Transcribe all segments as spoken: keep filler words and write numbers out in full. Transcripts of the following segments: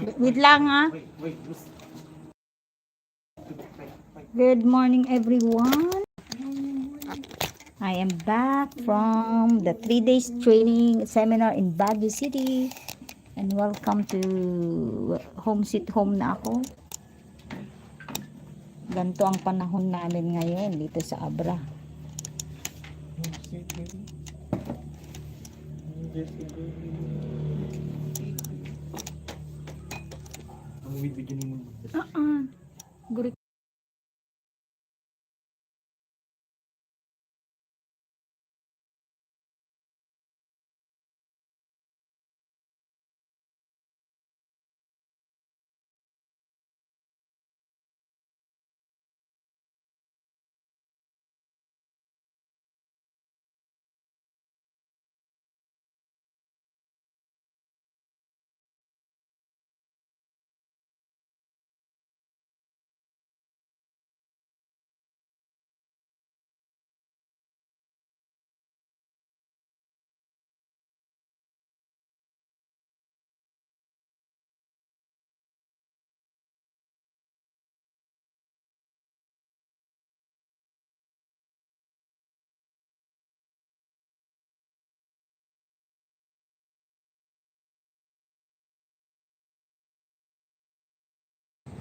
Wait lang, ah. Good morning, everyone. I am back from the three days training seminar in Baguio City. And welcome to Home Sweet Home na ako. Ganito ang panahon namin ngayon dito sa Abra. Ang video ni mo. Ah, ah. Guri-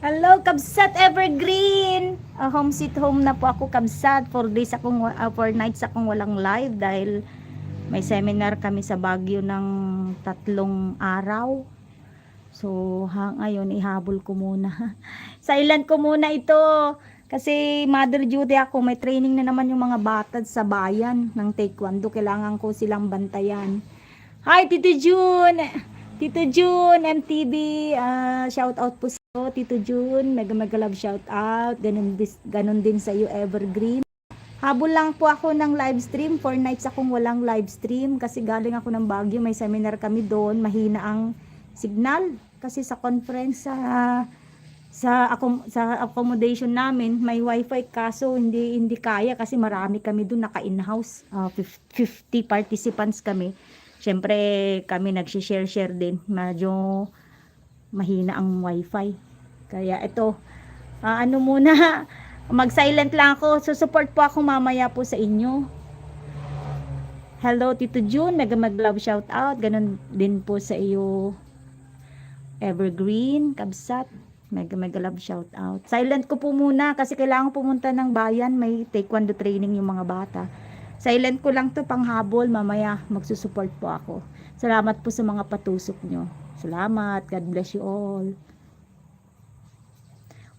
Hello, Kabsat Evergreen! Ah, home sweet home na po ako, Kabsat. Four days akong wa-, ah, four nights akong walang live dahil may seminar kami sa Baguio ng tatlong araw. So, ha, ngayon, ihabol ko muna. Silent ko muna ito. Kasi mother duty ako. May training na naman yung mga bata sa bayan ng taekwondo. Kailangan ko silang bantayan. Hi, Tito Jun! Tito Jun, M T V, ah, shout out po sa'yo, Tito Jun. Mega, mega love shout out. Ganun, dis-, ganun din sa'yo, Evergreen. Habol lang po ako ng live stream. Four nights akong walang live stream kasi galing ako ng Baguio. May seminar kami doon. Mahina ang signal kasi sa conference, sa, sa accom-, sa accommodation namin, may wifi, kaso hindi, hindi kaya kasi marami kami doon, naka-in-house. Ah, fif-, fifty participants kami. Siyempre, kami nagsishare-share din. Medyo mahina ang wifi. Kaya ito, ah, ano muna, mag-silent lang ako. Susupport po ako mamaya po sa inyo. Hello, Tito Jun. Mega, mega love shout out. Ganun din po sa iyo, Evergreen, Kabsat. Mega, mega love shout out. Silent ko po muna kasi kailangan ko pumunta ng bayan. May taekwondo training yung mga bata. Silent ko lang to, panghabol. Mamaya magsusupport po ako. Salamat po sa mga patusok nyo. Salamat. God bless you all.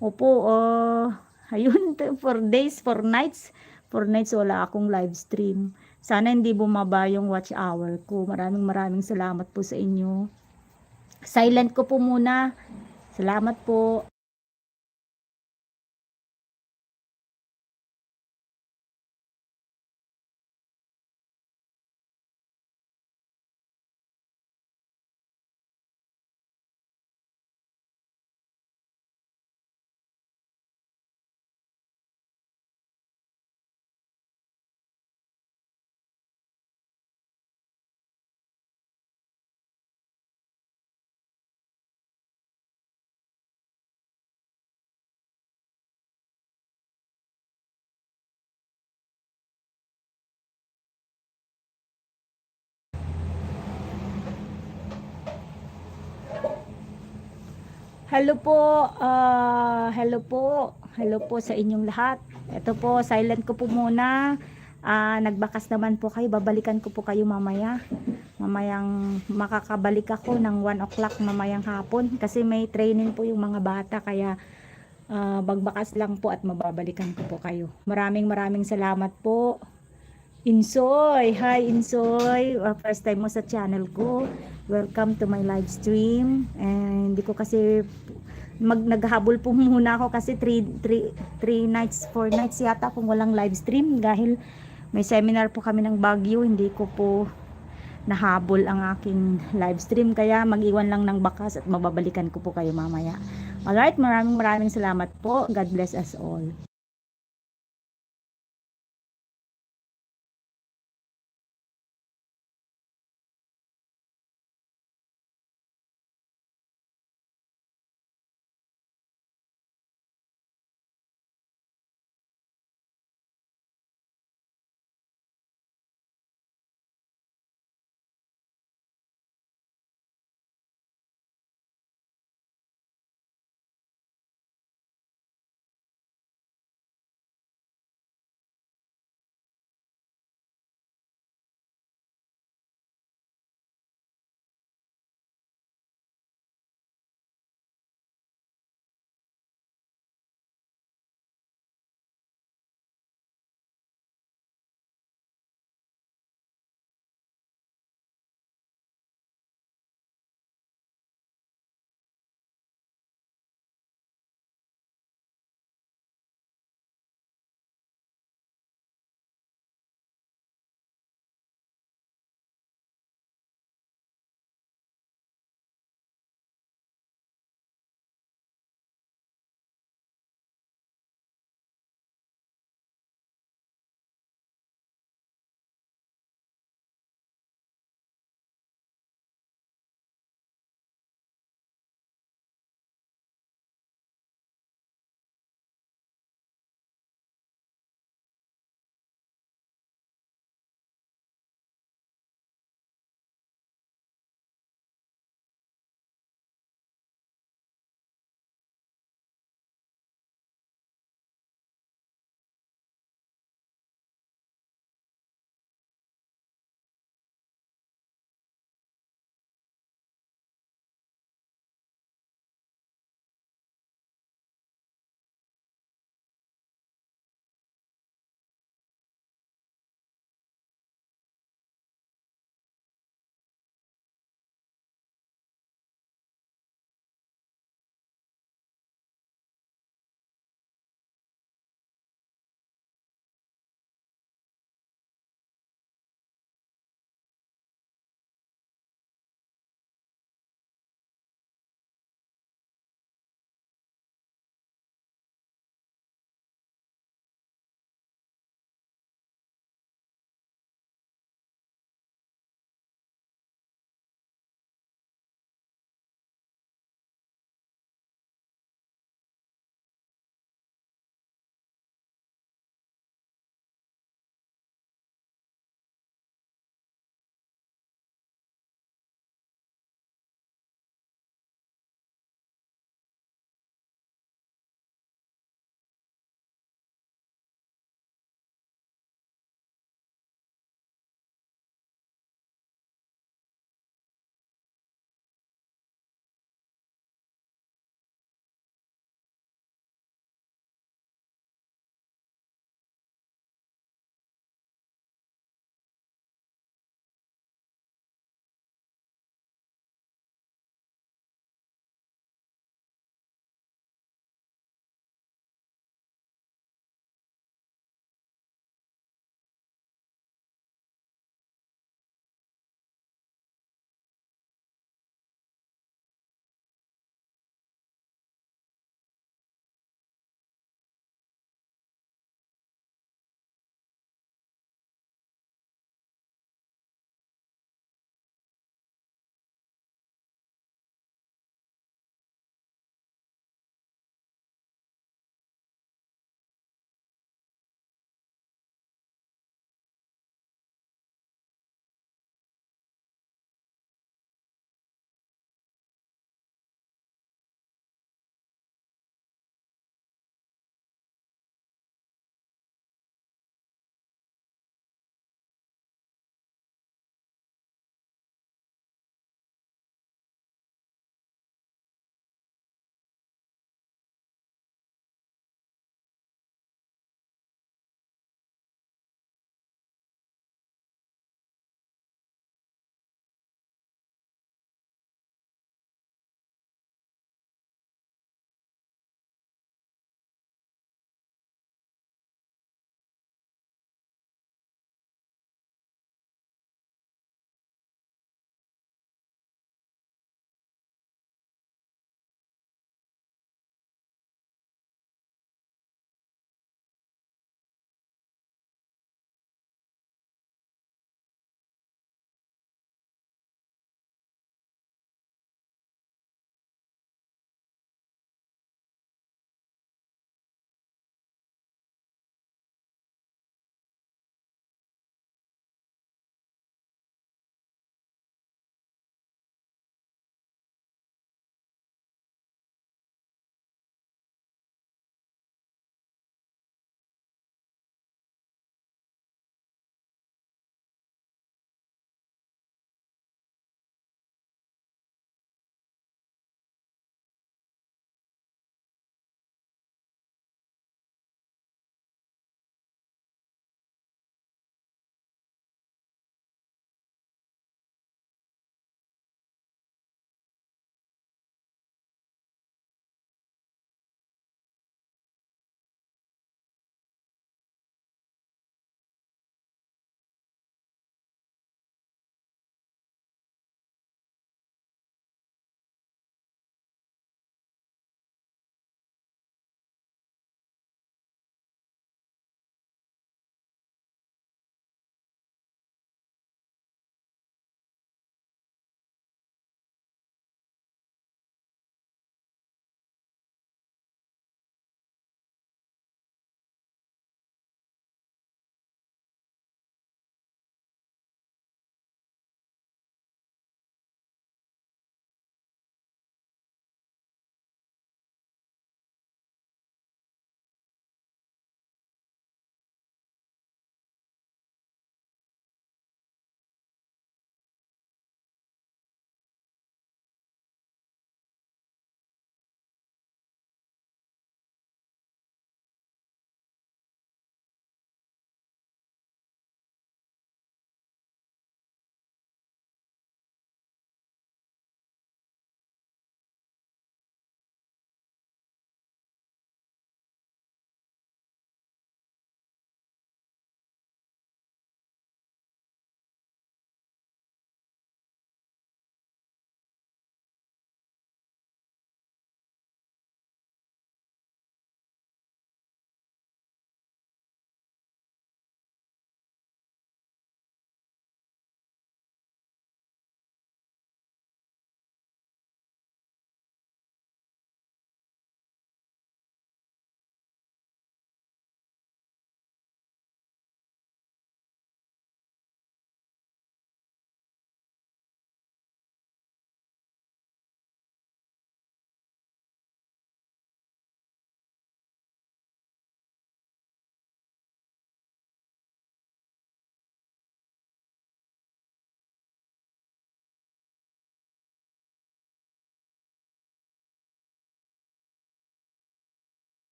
Opo, ah, ayun, four days, four nights. Four nights wala akong live stream. Sana hindi bumaba yung watch hour ko. Maraming, maraming salamat po sa inyo. Silent ko po muna. Salamat po. Hello po, ah, hello po. Hello po sa inyong lahat. Ito po, silent ko po muna. Ah, nagbakas naman po kayo. Babalikan ko po kayo mamaya. Mamayang makakabalik ako ng one o'clock mamayang hapon kasi may training po yung mga bata, kaya, ah, magbakas lang po at mababalikan ko po kayo. Maraming, maraming salamat po. Insoy, hi Insoy. Ah, first time mo sa channel ko. Welcome to my live stream. And hindi ko kasi mag-, naghabol po muna ako kasi three, three, three nights, four nights yata kung walang live stream dahil may seminar po kami ng Baguio. Hindi ko po nahabol ang aking live stream. Kaya mag-iwan lang ng bakas at mababalikan ko po kayo mamaya. Alright, maraming maraming salamat po. God bless us all.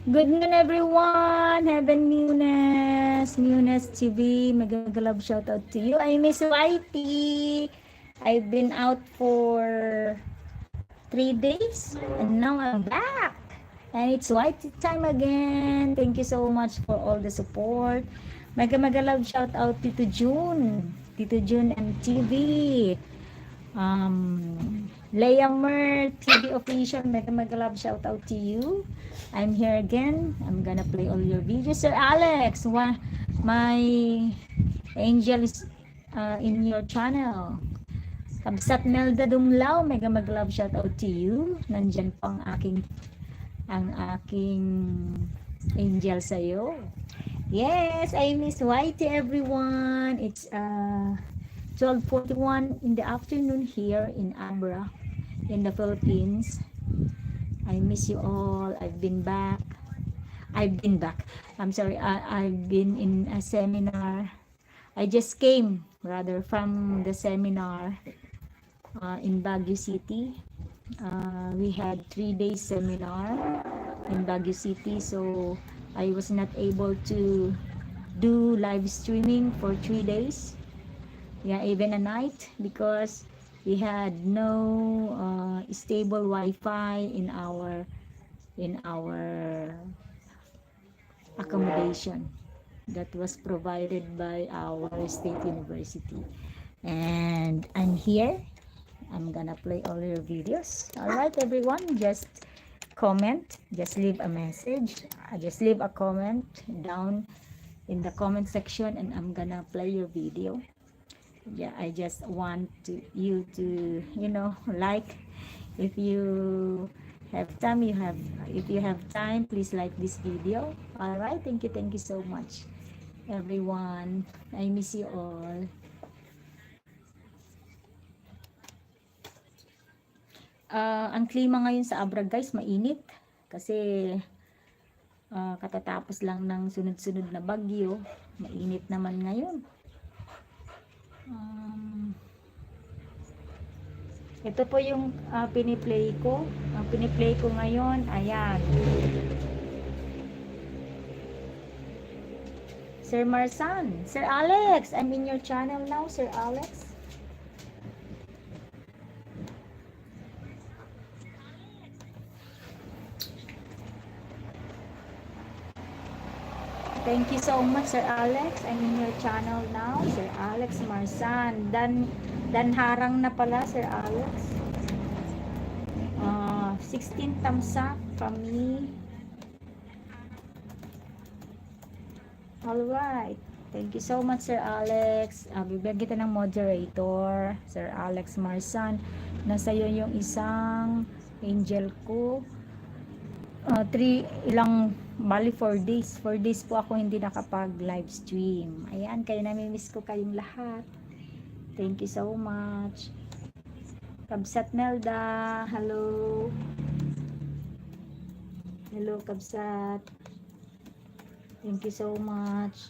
Good noon, everyone. Heaven Munes, Munes T V. Mega, mega love shout out to you. I miss Y T. I've been out for three days and now I'm back. And it's Y T time again. Thank you so much for all the support. Mega, mega love shout out Tito June. Tito June M T V. Um, Leah Mer T V Official, mega, mega love shout out to you. I'm here again. I'm gonna play all your videos. Sir Alex, wa-, my angel is, uh, in your channel. Kabsat Melda Dumlao, mega, mega love shout out to you. Nandyan po ang aking, ang aking angel sa'yo. Yes, I miss Y T, everyone. It's, uh, twelve forty-one in the afternoon here in Abra, in the Philippines. I miss you all. I've been back. I've been back. I'm sorry. I, I've been in a seminar. I just came, rather, from the seminar, uh, in Baguio City. Uh, we had three days seminar in Baguio City, so I was not able to do live streaming for three days. Yeah, even a night, because we had no, uh, stable Wi-Fi in our, in our accommodation that was provided by our state university. And I'm here. I'm gonna play all your videos. All right, everyone, just comment, just leave a message. Uh, just leave a comment down in the comment section, and I'm gonna play your video. Yeah, I just want to, you to, you know, like, if you have time, you have, if you have time, please like this video. All right, thank you, thank you so much, everyone. I miss you all. Ah, ang klima ngayon sa Abra, guys, mainit. Kasi, ah, katatapos lang ng sunod-sunod na bagyo, mainit naman ngayon. Um, ito po yung, ah, piniplay ko. Ang piniplay ko ngayon, ayan. Sir Marsan, Sir Alex, I'm in your channel now, Sir Alex. Thank you so much, Sir Alex. I'm in your channel now, Sir Alex Marsan. Dan, Dan Harang na pala, Sir Alex. Ah, sixteen thumbs up from me. All right. Thank you so much, Sir Alex. Ah, bibigyan kita ng moderator, Sir Alex Marsan. Nasa iyo yung isang angel ko. Ah, three, ilang, bali, four days. Four days po ako hindi nakapag-live stream. Ayan, kayo, namimiss ko kayong lahat. Thank you so much. Kabsat Melda, hello. Hello, Kabsat. Thank you so much.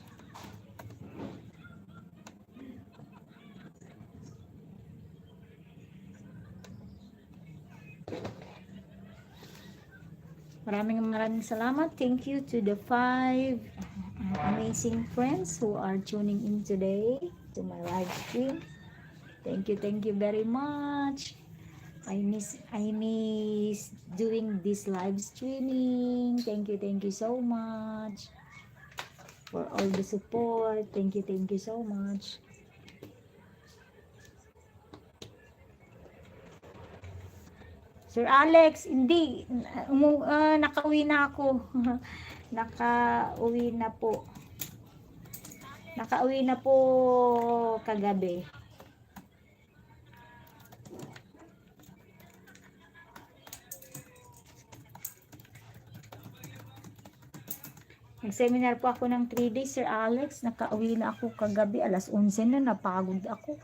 Maraming, maraming salamat. Thank you to the five amazing friends who are tuning in today to my live stream. Thank you, thank you very much. I miss, I miss doing this live streaming. Thank you, thank you so much for all the support. Thank you, thank you so much. Sir Alex, hindi. Umu-, ah, nakauwi na ako. Nakauwi na po. Nakauwi na po kagabi. Nag-seminar po ako ng three days, Sir Alex. Nakauwi na ako kagabi, alas onse na, napagod ako.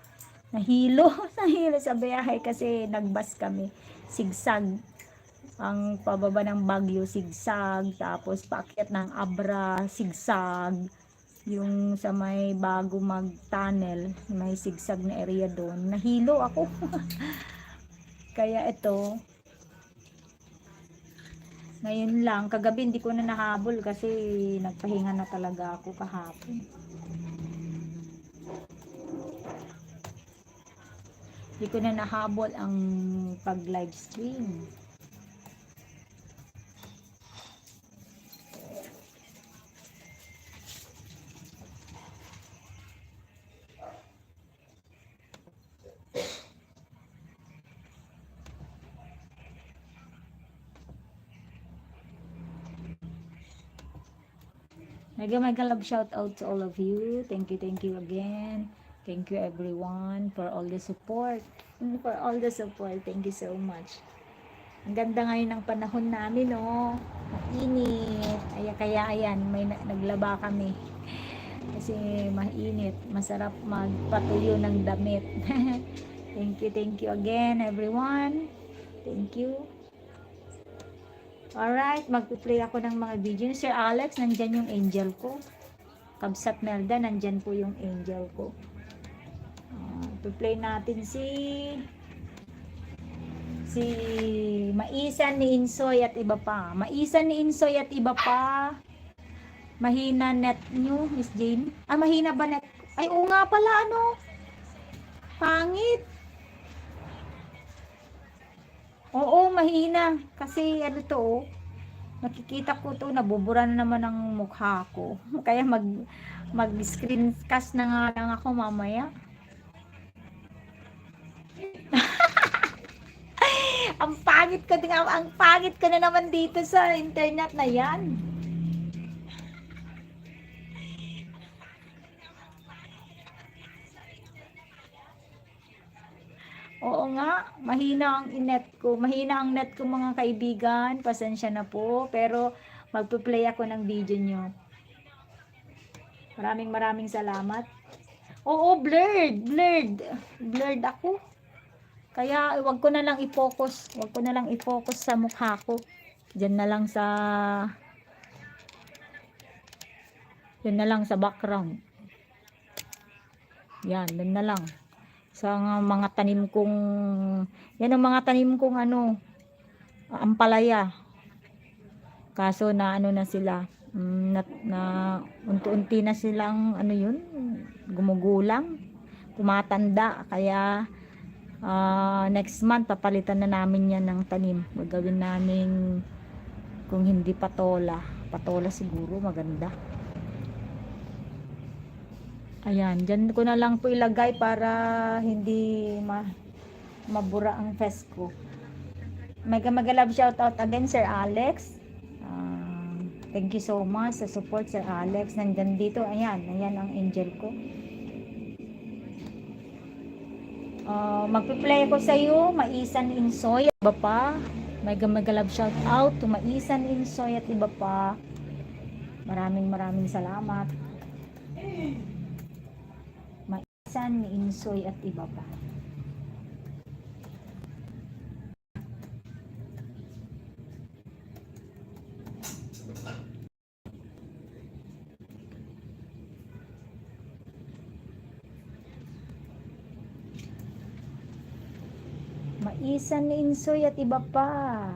Nahilo, nahilo sa biyahe kasi nag-bus kami. Sigsag. Ang pababa ng Baguio, sigsag. Tapos paakyat ng Abra, sigsag. Yung sa may bago mag-tunnel, may sigsag na area doon. Nahilo ako. Kaya ito, Ngayon lang, kagabi hindi ko na nahabol kasi nagpahinga na talaga ako kahapon. Hindi ko na nahabol ang pag-live stream. Mega, mega love shout out to all of you. Thank you, thank you again. Thank you everyone for all the support. Mm, for all the support. Thank you so much. Ang ganda ngayon ng panahon namin, oh. Mainit. Ay, kaya ayan, may na- naglaba kami. Kasi mainit. Masarap magpatuyo ng damit. Thank you, thank you again, everyone. Thank you. Alright, magpi-play ako ng mga video. Sir Alex, nandyan yung angel ko. Kabsat Melda, nandyan po yung angel ko. Ah, play natin si si Maisan ni Insoy at iba pa. Maisan ni Insoy at iba pa. Mahina net nyo, Miss Jane. Ah, mahina ba net? Ay, oo nga pala, ano? Pangit. Oo, mahina. Kasi ano to, oh. Nakikita ko to, nabubura na naman ang mukha ko. Kaya mag mag-screencast na nga lang ako mamaya. Ang pangit ko din, ang pangit ko na naman dito sa internet na yan. Oo nga, mahina ang net ko. Mahina ang net ko, mga kaibigan. Pasensya na po. Pero magpe-play ako ng video nyo. Maraming maraming salamat. Oo, blurred. Blurred. Blurred ako. Kaya wag ko na lang i-focus. Wag ko na lang i-focus sa mukha ko. Diyan na lang sa Diyan na lang sa background. Yan, doon na lang. Sa mga, mga tanim kong, yan ang mga tanim kong ano, ampalaya. Kaso na ano na sila, mm, na, na unti-unti na silang ano yun, gumugulang, tumatanda. Kaya Ah, next month, papalitan na namin yan ng tanim. Gagawin namin kung hindi patola. Patola siguro, maganda. Ayan, dyan ko na lang po ilagay para hindi ma mabura ang fest ko. Mega, mega love shout out again, Sir Alex. Ah, thank you so much sa support, Sir Alex. Nandyan dito. Ayan, ayan ang angel ko. Ah, magpi-play ako sa iyo, Maisan Insoy, iba pa. Mega, mega love shout out to Maisan Insoy at iba pa. Maraming, maraming salamat. Maisan ni Insoy at iba pa. Maisan ni Insoy at iba pa.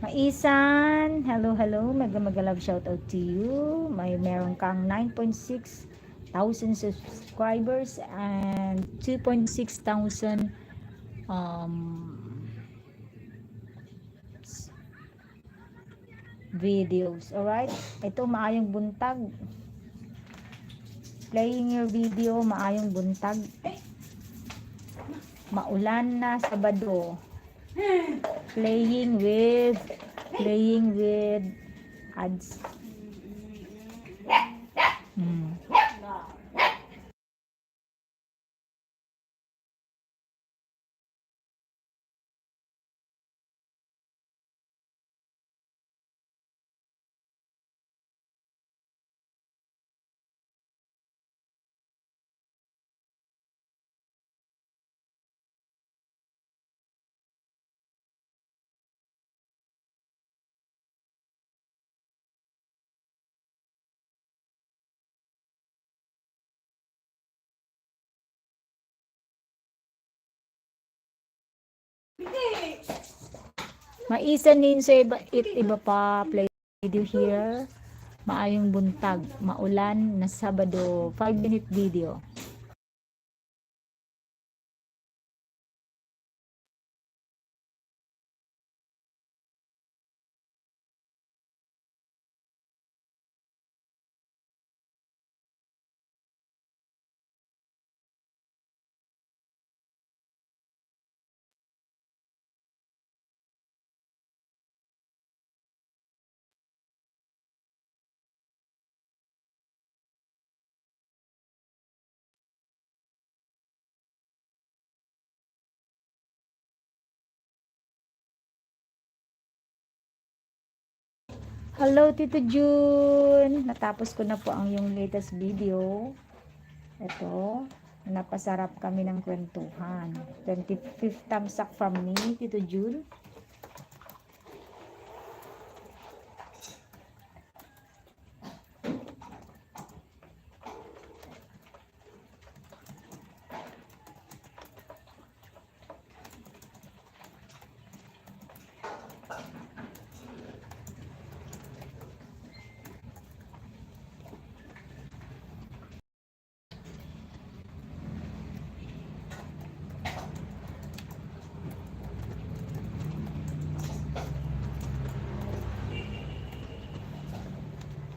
Maisan, hello, hello. Mega, mega love shout out to you. May meron kang nine point six thousand subscribers and two point six thousand, um, videos. Alright? Ito, maayong buntag. Playing your video, maayong buntag. Maulan na Sabado. Playing with, playing with ads. Hmm. Hindi. Maisan ni Insoy iba, it iba pa play video here. Maayong buntag, maulan na Sabado, five minute video. Hello, Tito Jun. Natapos ko na po ang yung latest video. Ito, napasarap kami ng kwentuhan. Twenty-fifth thumbs up from me, Tito Jun.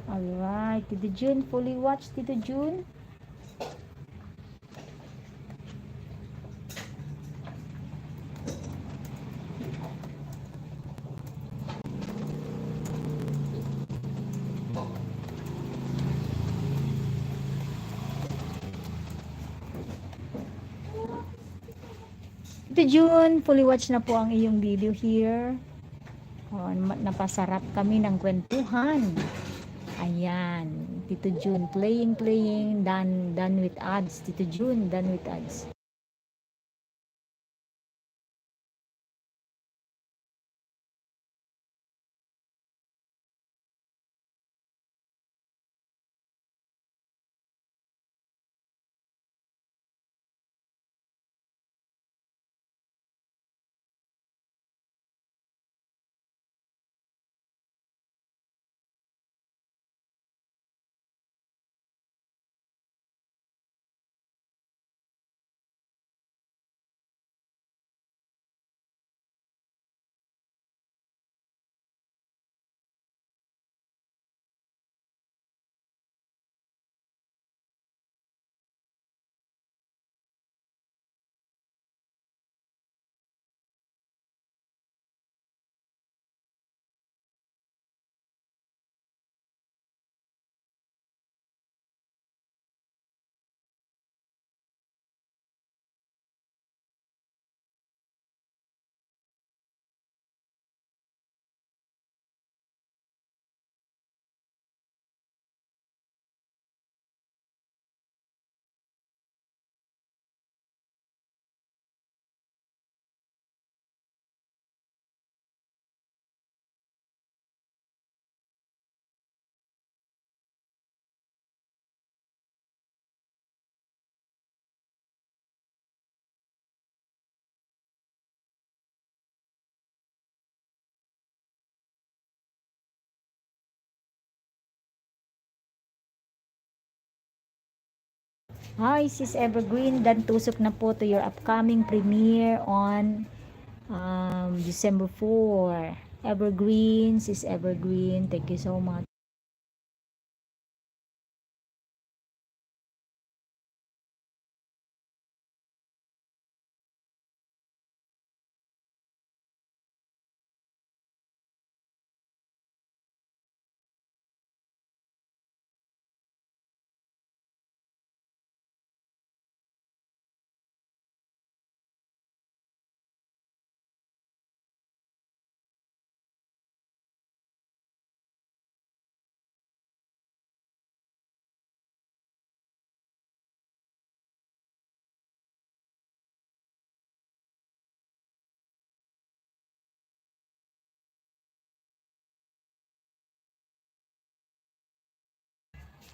Alright, Tito Jun, fully watch, Tito Jun. Tito Jun, fully watch na po ang iyong video here. Oh, ma-, napasarap kami ng kwentuhan. Ayan, Tito Jun, playing, playing, done, done with ads. Tito Jun, done with ads. Hi, Sis Evergreen. Dan tusok na po to your upcoming premiere on, um, December four. Evergreen, Sis Evergreen, thank you so much.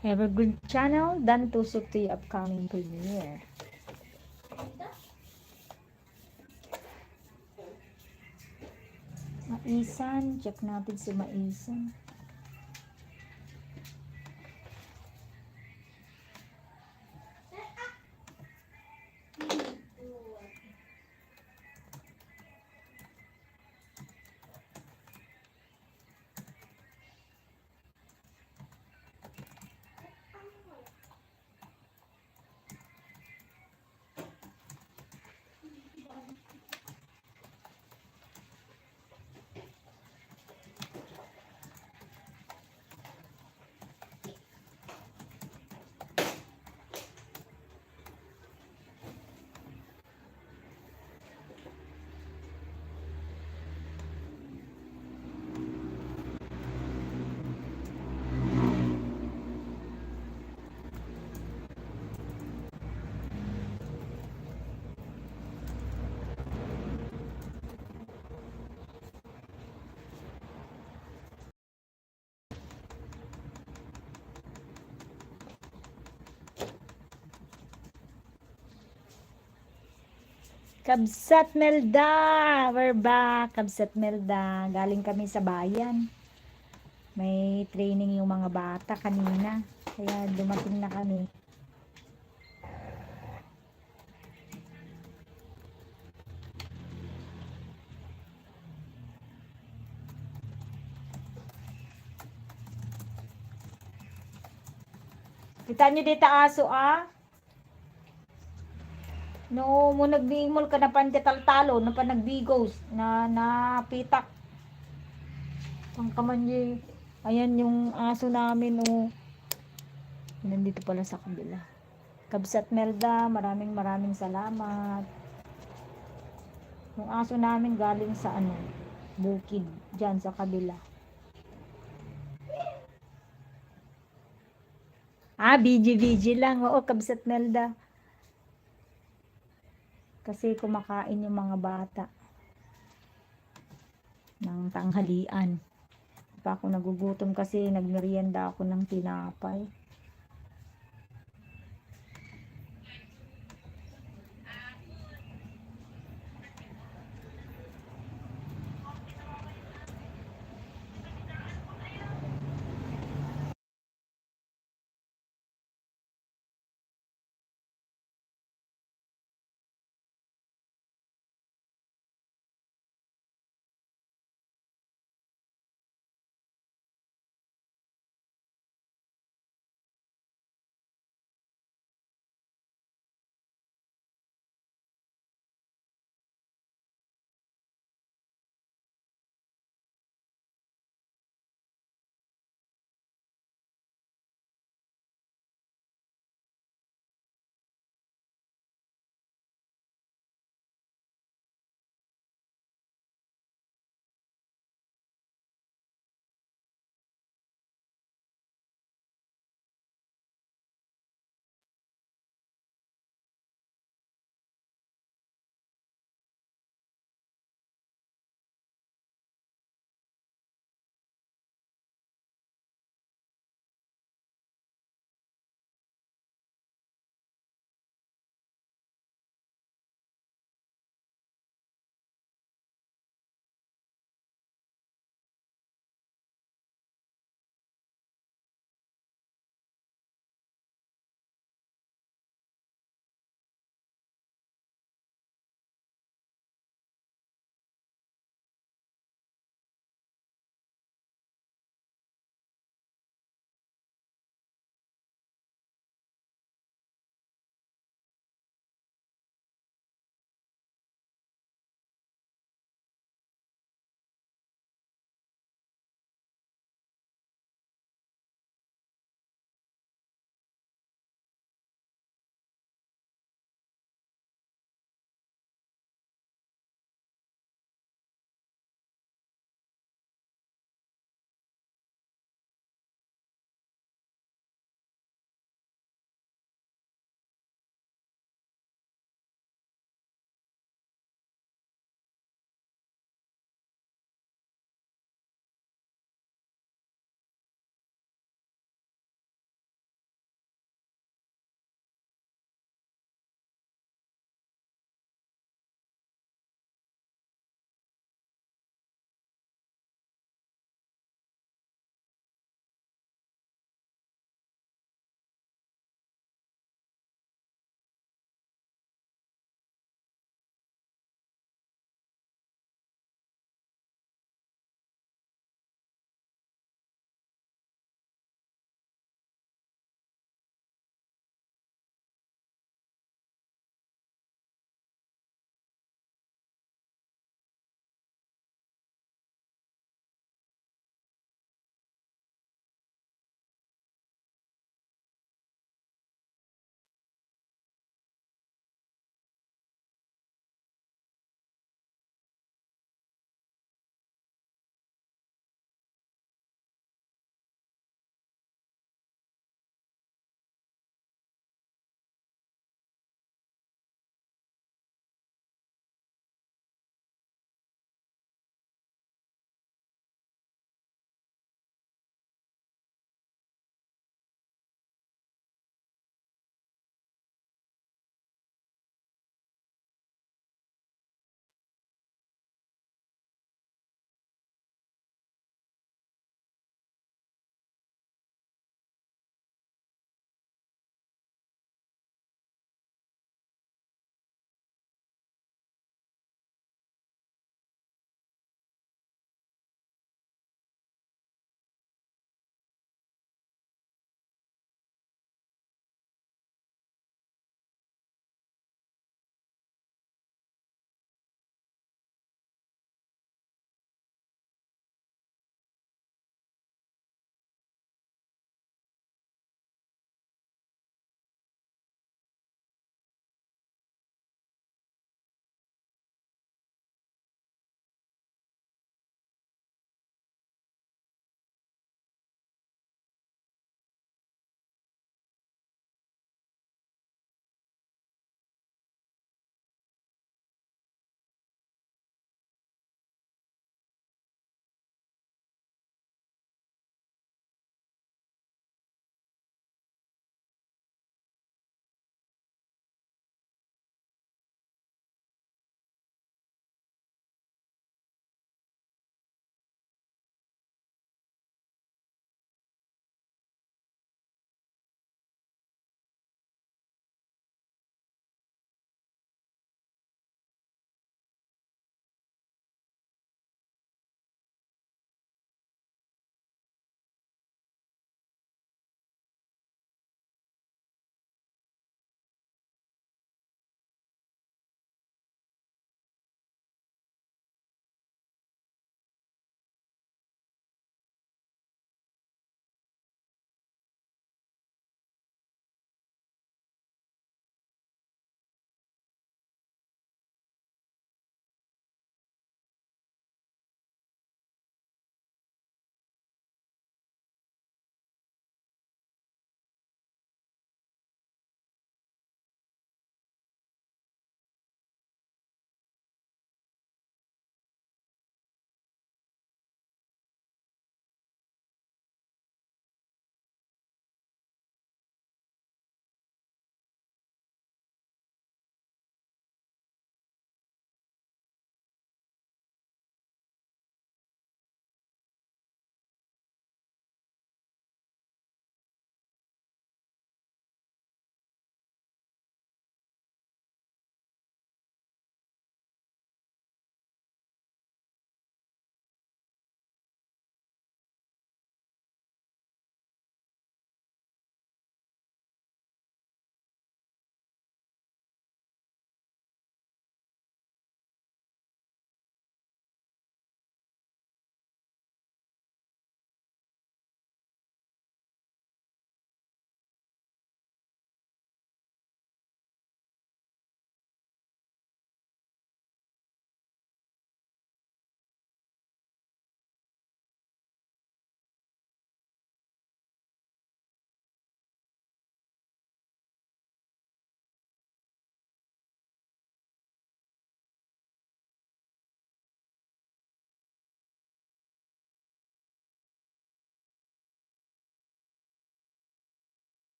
Evergreen Channel, dan tusok to your upcoming premiere. Maisan, check natin si Maisan. Kabsat Melda! We're back! Kabsat Melda, galing kami sa bayan. May training yung mga bata kanina. Kaya dumating na kami. Kita niyo dito aso, ah? No, mo nagdimol ka na pan taltalo, na pan nagbigos, na napitak. Ang kaman ye. Ayan yung aso namin, oh. Nandito pala sa kabila. Kabsat Melda, maraming maraming salamat. Yung aso namin galing sa ano, bukid, dyan sa kabila. Ah, B G, B G lang. Oo, Kabsat Melda. Kasi kumakain yung mga bata ng tanghalian. Pa ako nagugutom kasi nagmerienda ako ng tinapay.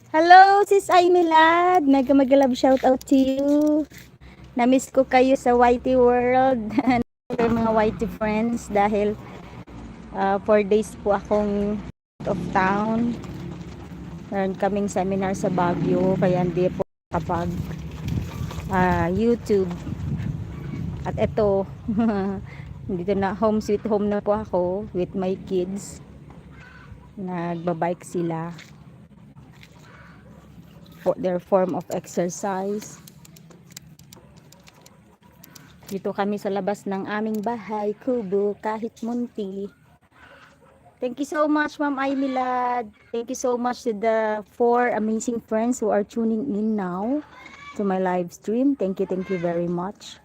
Hello, Sis Aimilad. Mega, mega love shout out to you. Namiss ko kayo sa Y T World. Mga Y T friends, dahil ah, four days po akong out of town. Meron kaming seminar sa Baguio, kaya hindi po kapag ah, YouTube. At eto, dito na, home sweet home na po ako with my kids. Nagbabike sila for their form of exercise. Dito kami sa labas ng aming bahay, kubo, kahit munti. Thank you so much, Ma'am Aimilad. Thank you so much to the four amazing friends who are tuning in now to my live stream. Thank you, thank you very much.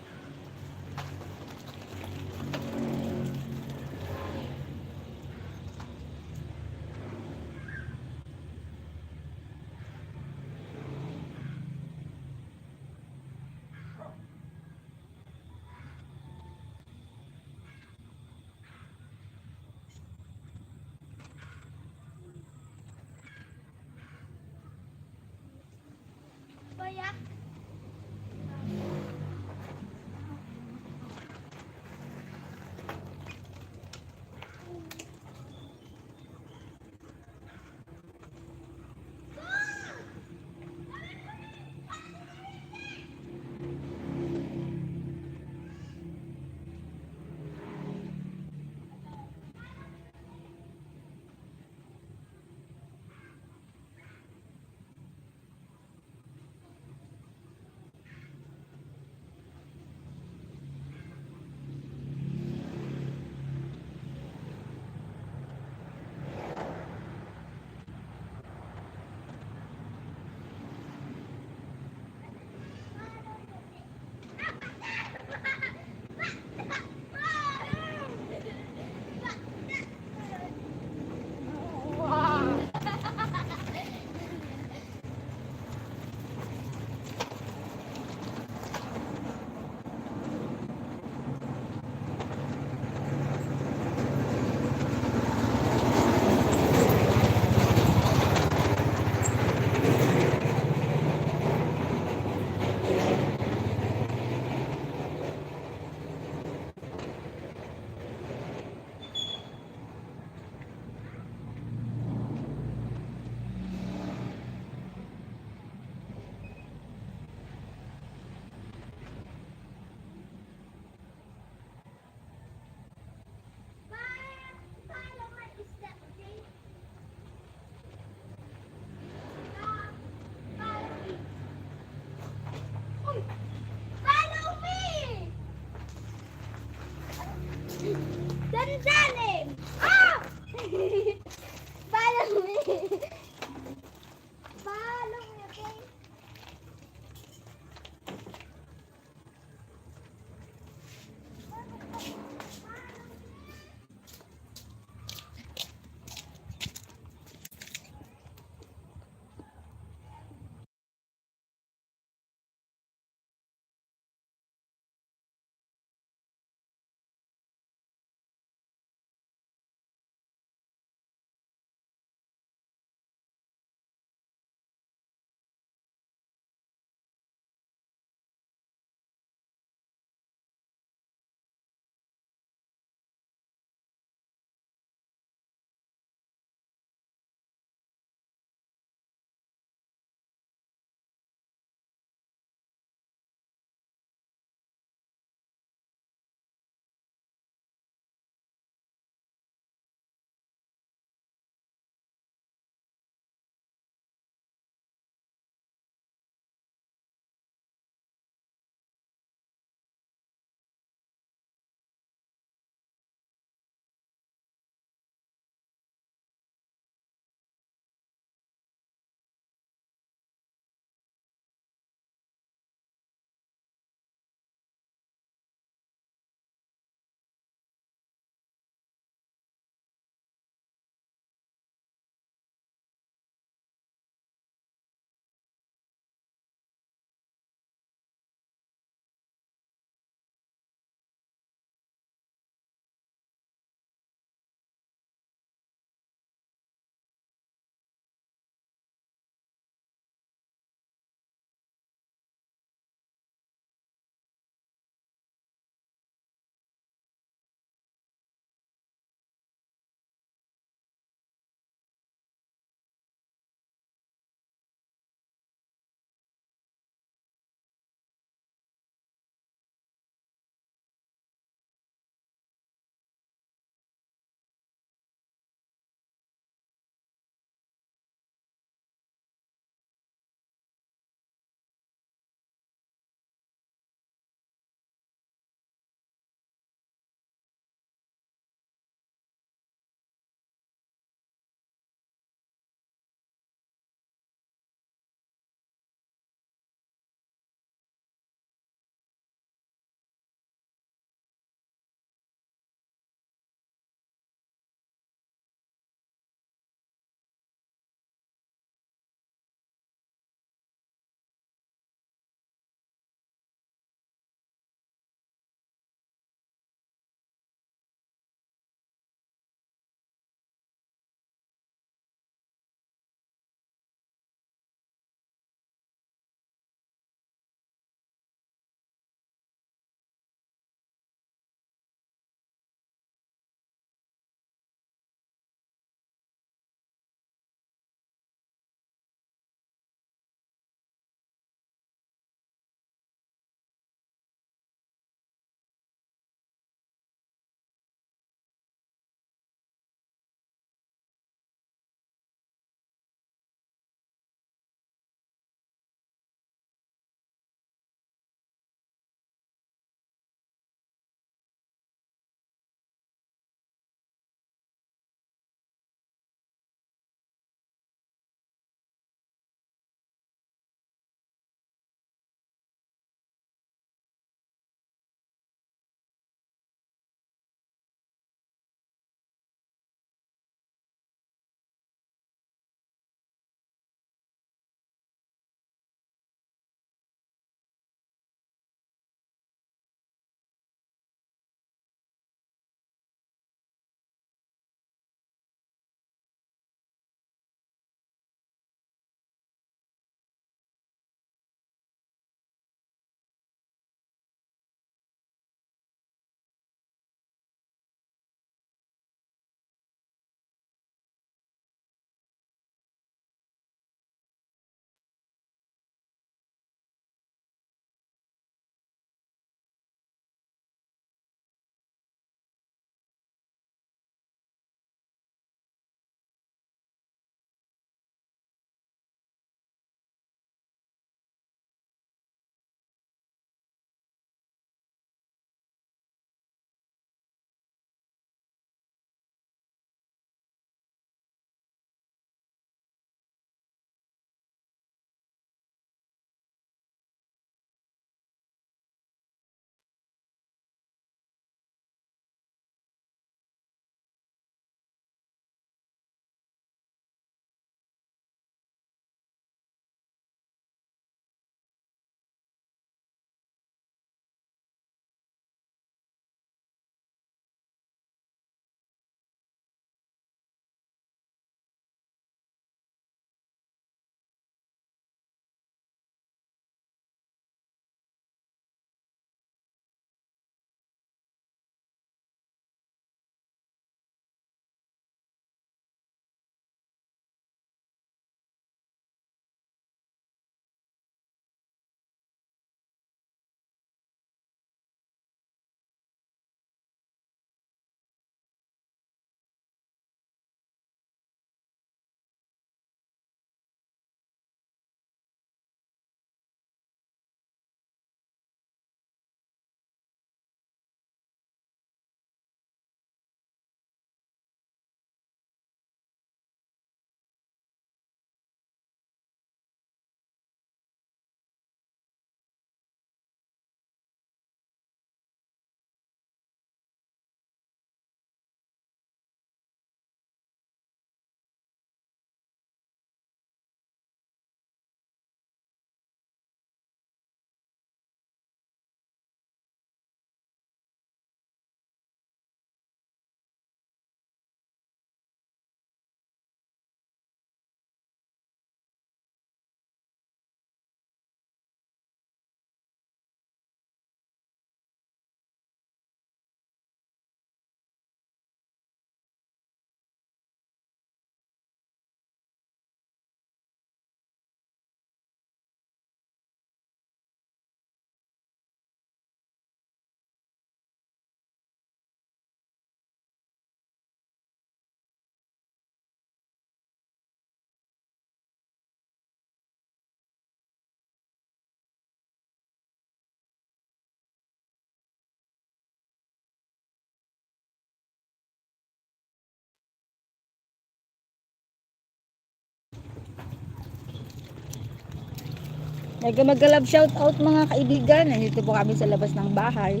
Mega, mega love shout out, mga kaibigan. Nandito po kami sa labas ng bahay.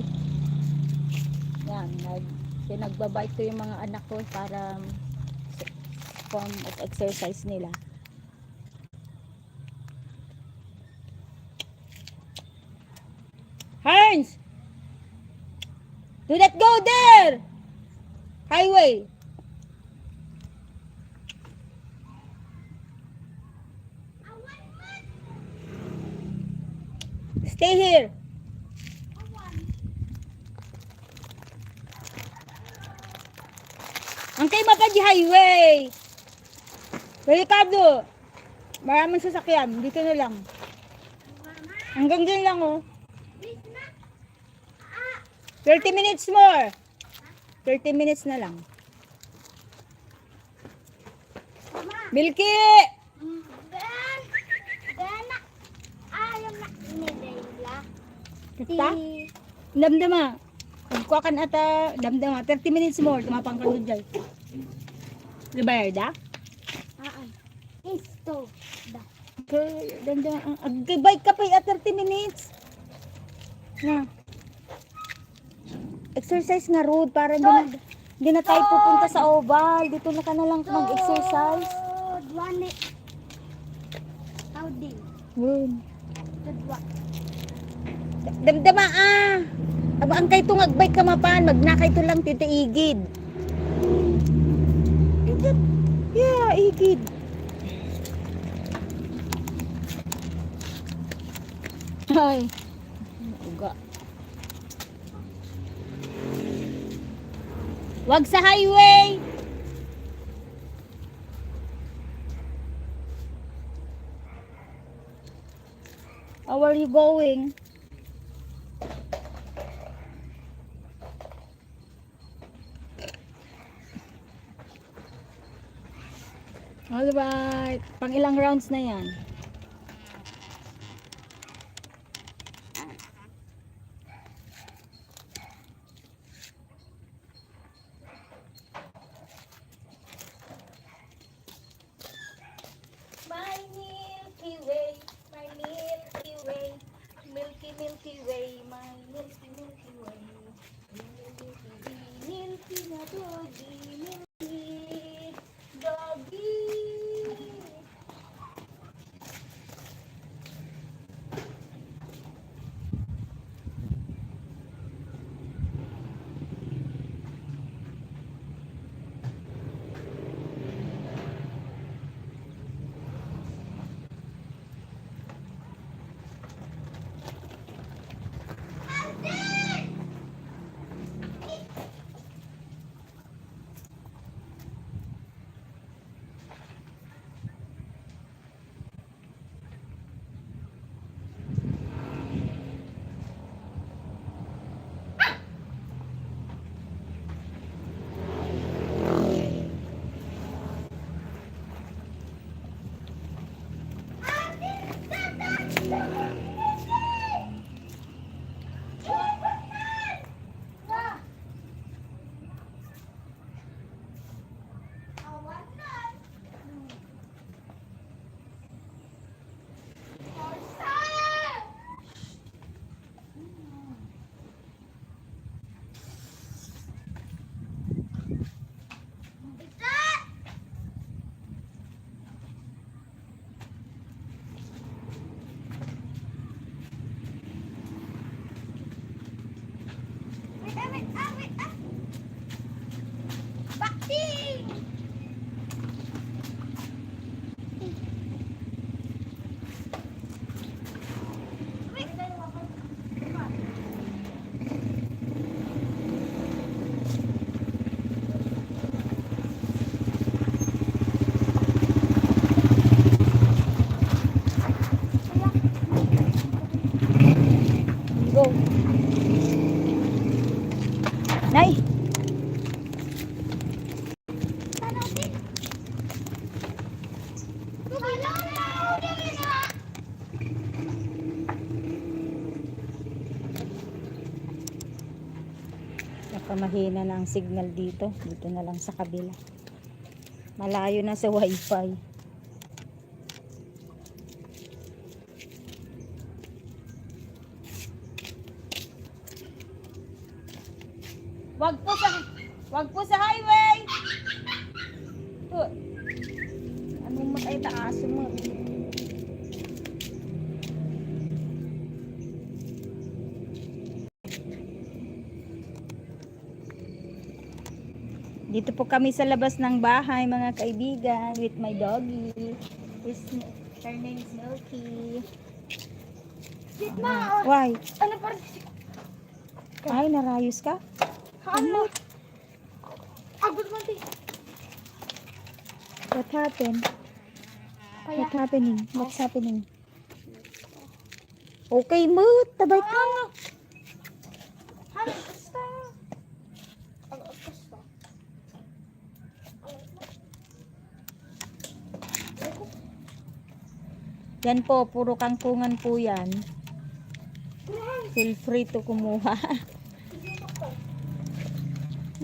Yan, nag, pinagbabike ko yung mga anak ko para form of exercise nila. Heinz! Do not go there! Highway! Stay here! Ang kay mapa di highway! Delikado! Maraming sasakyan. Dito na lang. Hanggang dyan lang, oh. Thirty minutes more. Thirty minutes na lang. Milky! Ben! Ben! Ayaw na ni Leila. Basta? Si Damdama. Pagkuha ka na ata, damdama. Thirty minutes more. Tumapang ka doon dyan. Dibayar da? Ah, ah. Isto. Da. Okay, damdama. Ag-bike ka pa, ah, thirty minutes. Na. Exercise nga road para hindi na, hindi na tayo pupunta sa oval. Dito na ka na lang mag-exercise. One minute. How do? Yun. Good luck. Damdama, ah. Aba, ang kay to nga agbike ka mapan, magnakay to lang titi igid. Igid. Yeah, igid. Ay. Uga. Wag sa highway. How are you going? All right. Pang ilang rounds na yan? My Milky Way, my Milky Way, Milky, Milky Way, my Milky, Milky Way. Milky, Milky na doggy, Milky doggy. Wait, ah, wait, ah, wait, ah. Boxing! Wait. Go. Nay. Nakamahina na ang signal dito. Dito na lang sa kabila. Malayo na sa wifi. Wag po sa, wag po sa highway. To. Ano mo tayo ta aso mo? Dito po kami sa labas ng bahay, mga kaibigan, with my doggy. His, her name is Milky. Wait, ma. Why? Ano pa? Ay, narayos ka? Ano? Abot mo, te. What happened? Kaya What happening? What's happening? Okay, mood. Tabay ka. Ah! Ay, basta. Ang basta. Yan po, puro kangkungan po yan. Feel free to kumuha.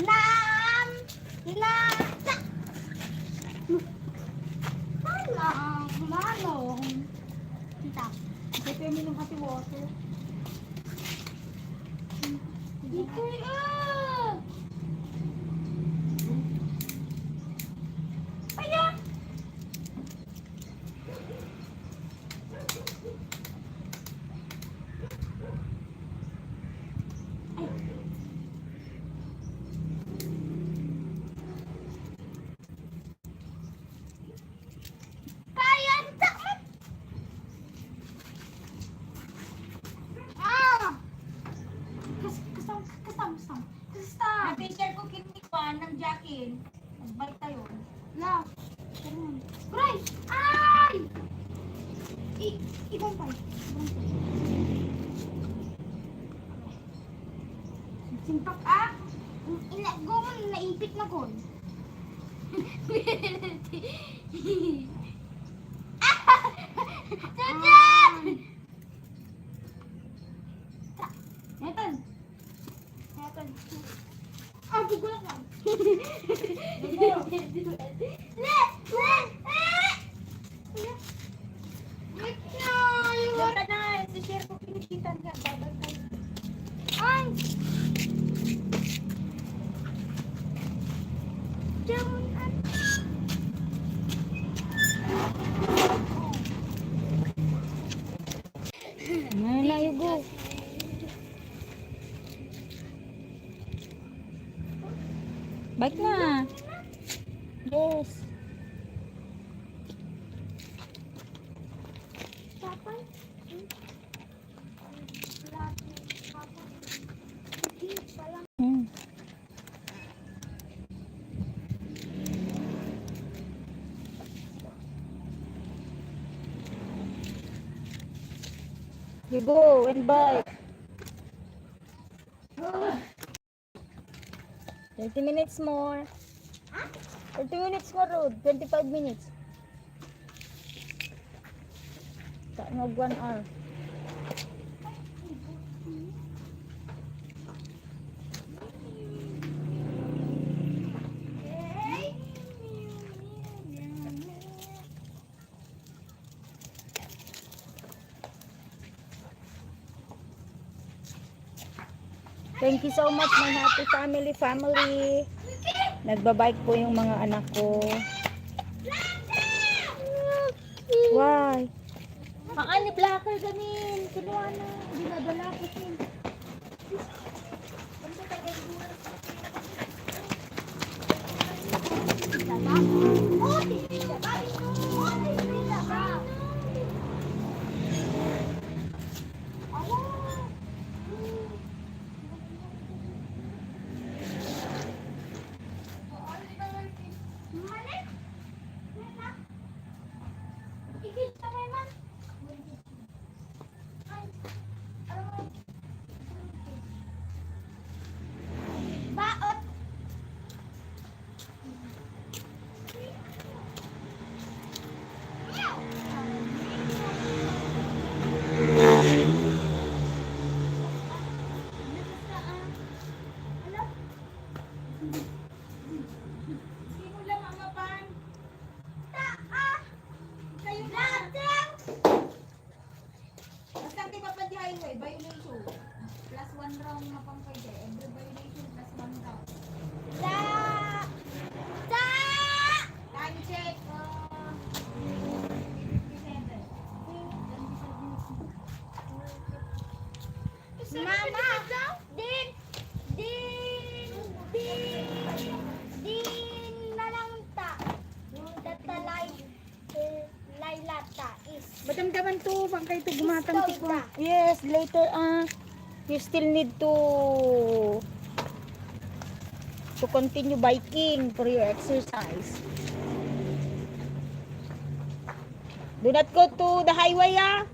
Nam! Na! Ala, manong. Kita. Ito yung minum kasi water. Ito, ah! Aya! Kaya, ah! Kas-, kasam-, kasam-, kasam. Kasta. Ate, share ko kini kuan ng Jackie. Nagbalik tayo. La. Aray! Ay! I-, ibang pa. Ibang pa. Simpak, ah! Ang ina-, gumon, naipit na kon. Chuchut! Nathan! Nathan! Ah, bugulak lang. Le! Le! Eh! Wait na! Yung ka na, si Sir, kung pinipitan ka, babay ka. Ay! Diyan, ano? Ano na, Yugo? Balik na. Yes. Hmm. You go and bike. Thirty minutes more. Thirty minutes more road. Twenty-five minutes. Sa mag one hour. Thank you so much, my happy family, family. Nagbabike po yung mga anak ko. Why? Ang ani blocker ganin, kinuha na. Dinadala ko sin. Basta ti mapadi highway, violation. Plus one round na pang pwede. Every violation, plus one round. Madamdaman to, bangkay to gumatang to po. Yes, later, ah, you still need to to continue biking for your exercise. Do not go to the highway, ah.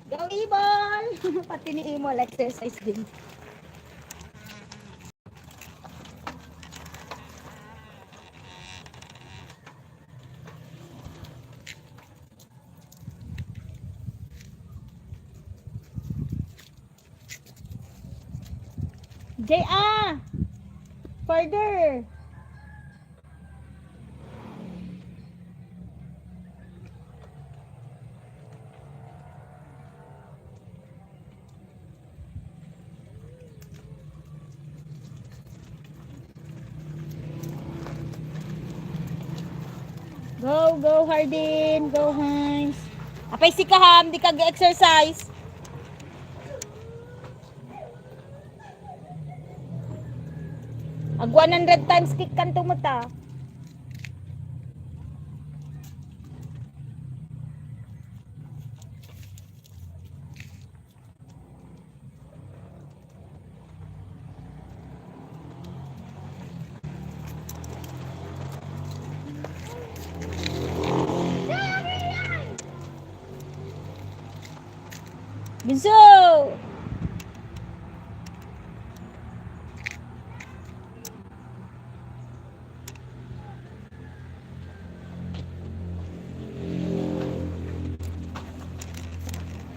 Go, Ibon! Pati ni Imol, exercise din. J A! Further! Go, go, Hardin. Go, Hans. Apay sika, Ham, di ka exercise. Ag one hundred times kick kanto mo ta. Bunso!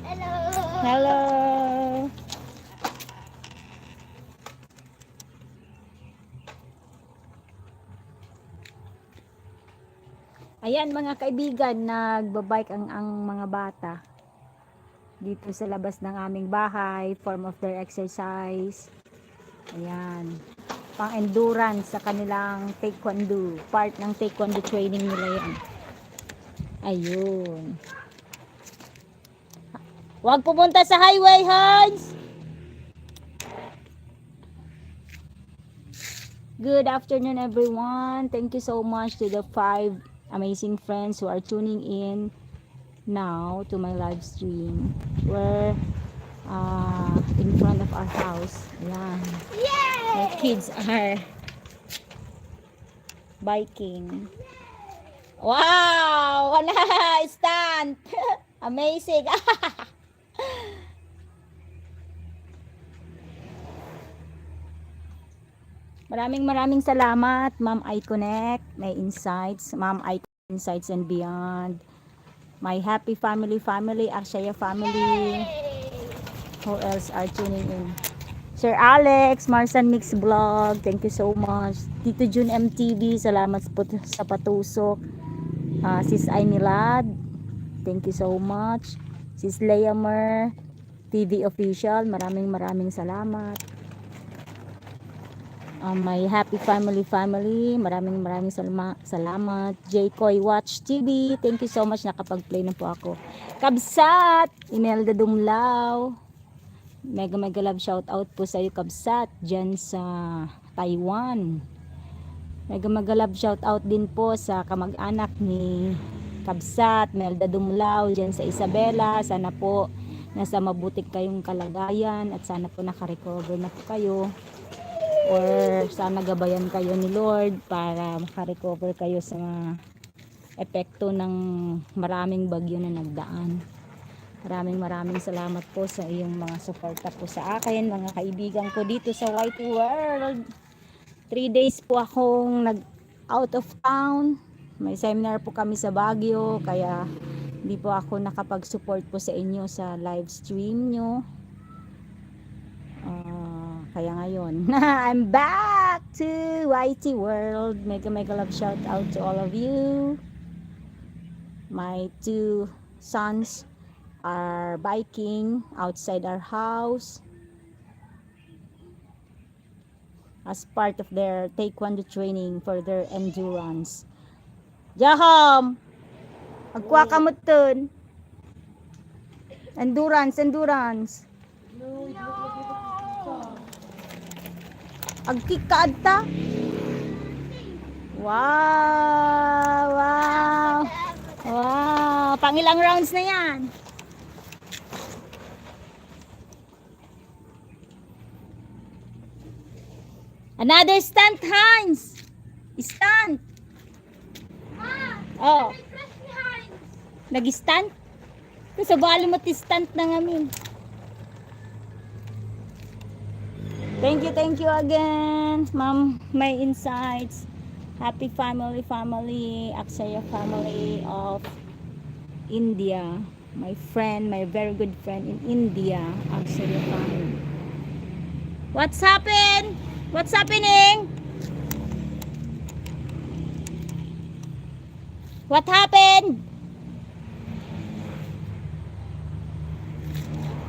Hello. Hello. Ayan, mga kaibigan, nagbabike ang, ang mga bata dito sa labas ng aming bahay, form of their exercise. Ayan. Pang-endurance sa kanilang taekwondo. Part ng taekwondo training nila yan. Ayun. Huwag pumunta sa highway, Hans! Good afternoon, everyone. Thank you so much to the five amazing friends who are tuning in now to my live stream. We're, uh, in front of our house. Ayan. Yay! My kids are biking. Wow! Wala! Stunt! Amazing! Maraming, maraming salamat, Ma'am I Connect, my insights, Ma'am I Insights and Beyond, my happy family, family, Arshaya family. Who else are tuning in? Sir Alex, Marsan Mix Vlog, thank you so much. Tito Jun M T V, salamat po sa patusok. Ah, Sis Ay Milad, thank you so much. Sis Leamer, T V Official, maraming, maraming salamat. Ah, my Happy Family Family, maraming, maraming salma-, salamat. J Koy Watch T V, thank you so much, nakapag-play na po ako. Kabsat, Imelda Dumlao, mega, mega love shout out po sa'yo, Kabsat, dyan sa Taiwan. Mega, mega love shout out din po sa kamag-anak ni Kabsat, Melda Dumlao, dyan sa Isabela. Sana po nasa mabuti kayong kalagayan at sana po nakarecover na po kayo. Or sana gabayan kayo ni Lord para makarecover kayo sa mga epekto ng maraming bagyo na nagdaan. Maraming, maraming salamat po sa iyong mga suporta po sa akin, mga kaibigan ko dito sa Y T World. Three days po akong nag-out of town. May seminar po kami sa Baguio, kaya hindi po ako nakapag-support po sa inyo sa live stream nyo. Ah, kaya ngayon, I'm back to Y T World. Mega, mega love shout out to all of you. My two sons are biking outside our house as part of their taekwondo training for their endurance. Jaham! Agkua ka metten. Endurance, endurance. Agkick ka adta. Wow, wow. Wow, pangilang rounds na yan? Another stunt, Hans. Stunt. Oh. Nag-stunt? Kasabali mo ti stunt na ngamin. Thank you, thank you again, Ma'am, my insights. Happy family, family, Aksaya family of India. My friend, my very good friend in India, Aksaya family. What's happened? What's happening? What happened?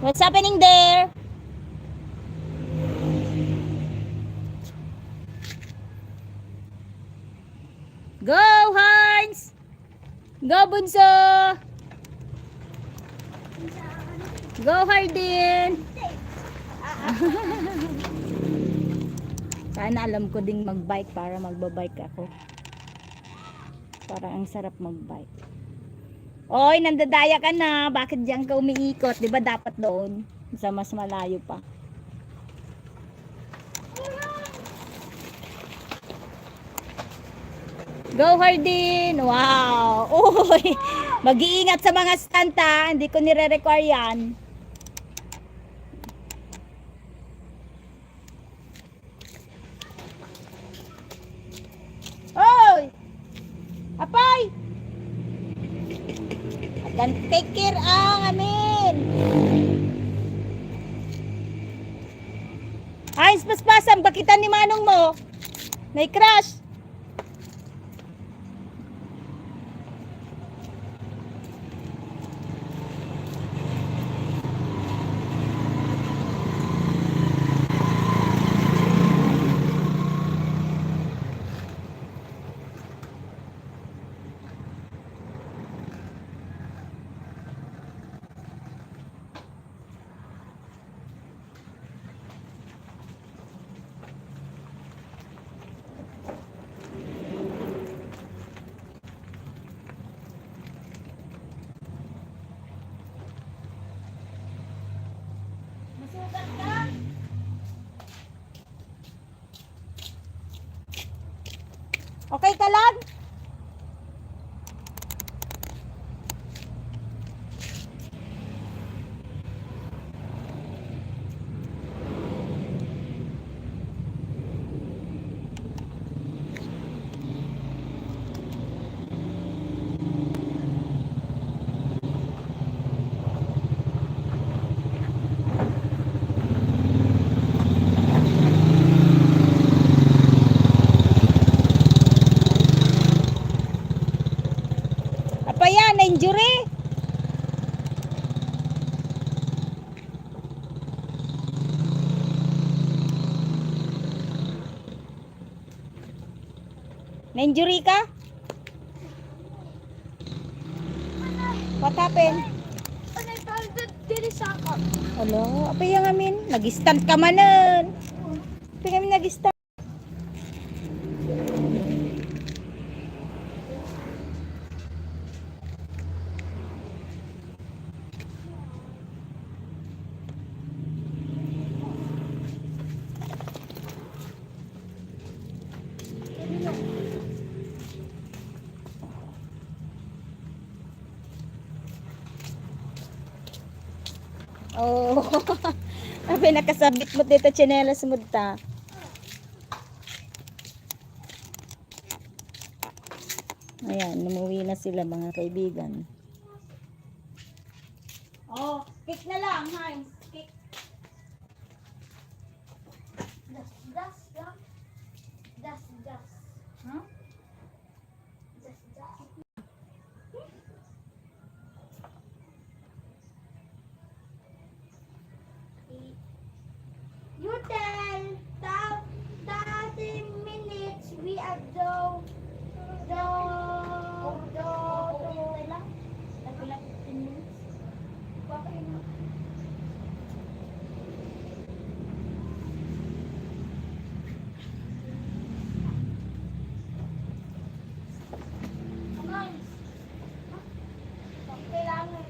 What's happening there? Go, Hans! Go, Bunso! Go, Hardin! Sana alam ko ding magbike para magbabike ako. Parang ang sarap magbike. Oy, nandadaya ka na. Bakit diyan ka umiikot? Di ba dapat doon? Sa mas malayo pa. Go, Hardin! Wow! Uy! Mag-iingat sa mga stunt, ha? Hindi ko nire-require yan. Oy! Apay! Agan take care ang amin! Ay, paspasan, bakitan ni manong mo. May crush. Masugat ka? Okay ka lang? Apay a, na-injury? Na-injury ka? What happened? Anay, palda diri sa ako. Alo, apay a ngamin? Nag-stunt ka manen. Apay a ngamin nag-stunt? Oh. Abi, nakasabit mo dito, tsinelas mo ta. Ayan, umuwi na sila, mga kaibigan. Oh, kick na lang, Heinz. Kick. Just, just lang. Just, just. Huh? Just, just. You tell the thirty minutes we have do, do, do, do. Nagpila fifteen minutes? Come on. Kailangan.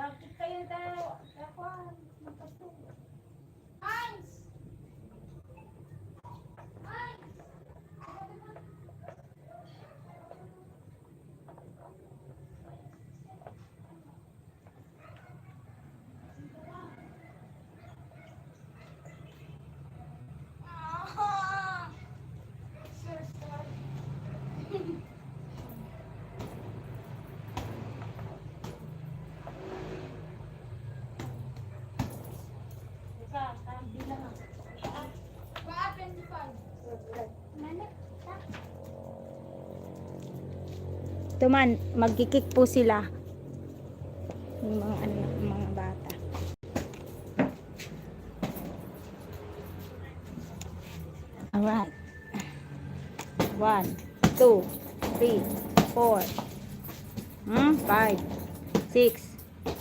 Bakit kayo tayo? Ako, magpatulog. Hans! Hans! Ito man, magkikik po sila. Yung mga ano, mga bata. Alright. One, two, three, four, hmm, five, six,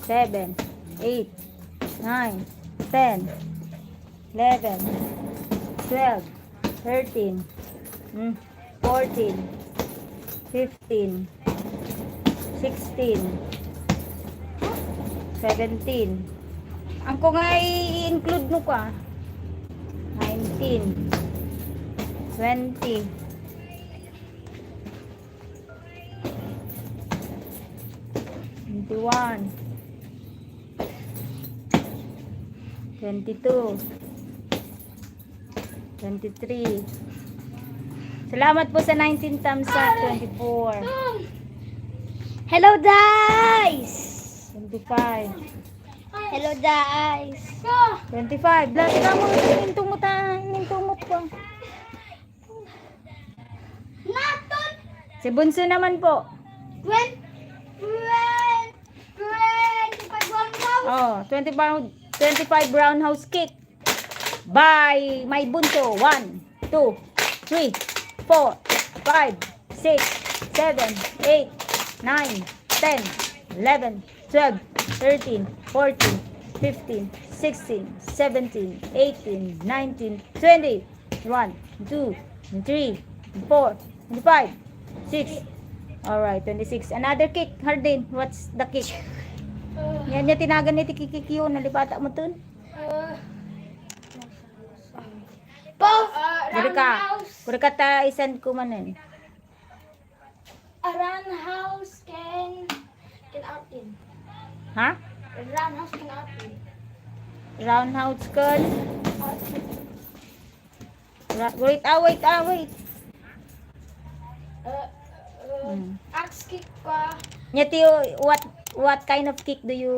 seven, eight, nine, ten, eleven, twelve, thirteen, hmm, fourteen, fifteen, sixteen, seventeen. Ang ko nga i-include mo ka. Nineteen, twenty, twenty-one, twenty-two, twenty-three. Salamat po sa nineteen thumbs up. Twenty-four. Hello, guys! Twenty-five. Hello, guys! Twenty-five. Last ka mo, inintungot, ah. Inintungot ko. Si Bunso naman po. Twen-, twen-, twenty-five round. Oh, twenty-five, twenty-five roundhouse kick by my Bunso. One, two, three, four, five, six, seven, eight, nine, ten, eleven, twelve, thirteen, fourteen, fifteen, sixteen, seventeen, eighteen, nineteen, twenty. One, two, three, four, five, six. Alright, twenty-six. Another kick, Hardin. What's the kick? Yan niya tinagan ni Tiki Kikyo. Nalipata mo tun? Po! Kurika, kurika ta i-send ko manen. A roundhouse can, can out in. Ha? A roundhouse can out in. Roundhouse can? Out in. Ra-, wait, ah, wait, ah, wait. Uh, uh, Hmm. Axe kick ka. Nya ti, what, what kind of kick do you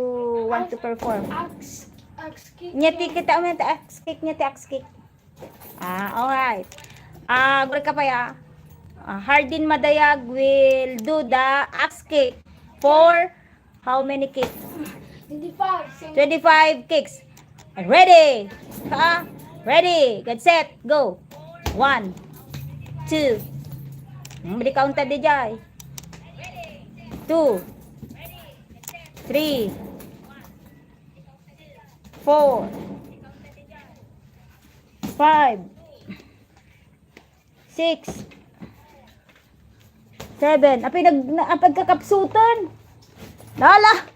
want to perform? Axe, axe kick. Nya ti kita mo, axe kick, nya ti axe kick. Ah, alright. Ah, guri ka pa ya. Ah, Hardin Madayag will do the axe kick for how many kicks? Twenty-five. Twenty-five kicks. Ready? Ha? Ready? Get set. Go. One. Two. Hmm, bali counted di jay. Two. Three. Four. Five. Six. Seven. Apay nag-, na-, apay kakapsutan? Lala!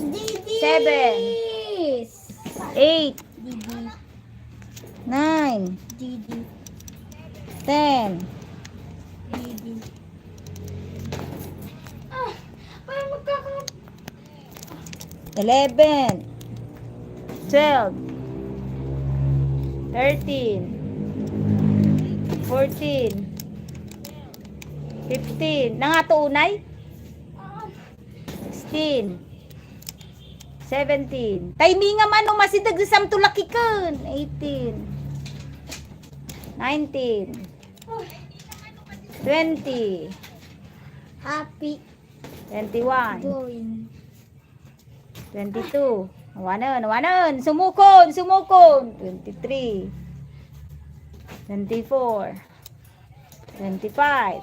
Didi! Seven. Eight. Didi. Nine. Didi. Ten. Didi. Ah, parang magkaka- Eleven, twelve, thirteen, fourteen, fifteen. Nangato unay? Sixteen, seventeen. Timing nga mano, masideg di samto lakiken. Eighteen, nineteen, twenty, Happy twenty-one. Going. Twenty-two. Awanen, awanen. Sumukon, sumukon. Twenty-three. Twenty-four. Twenty-five.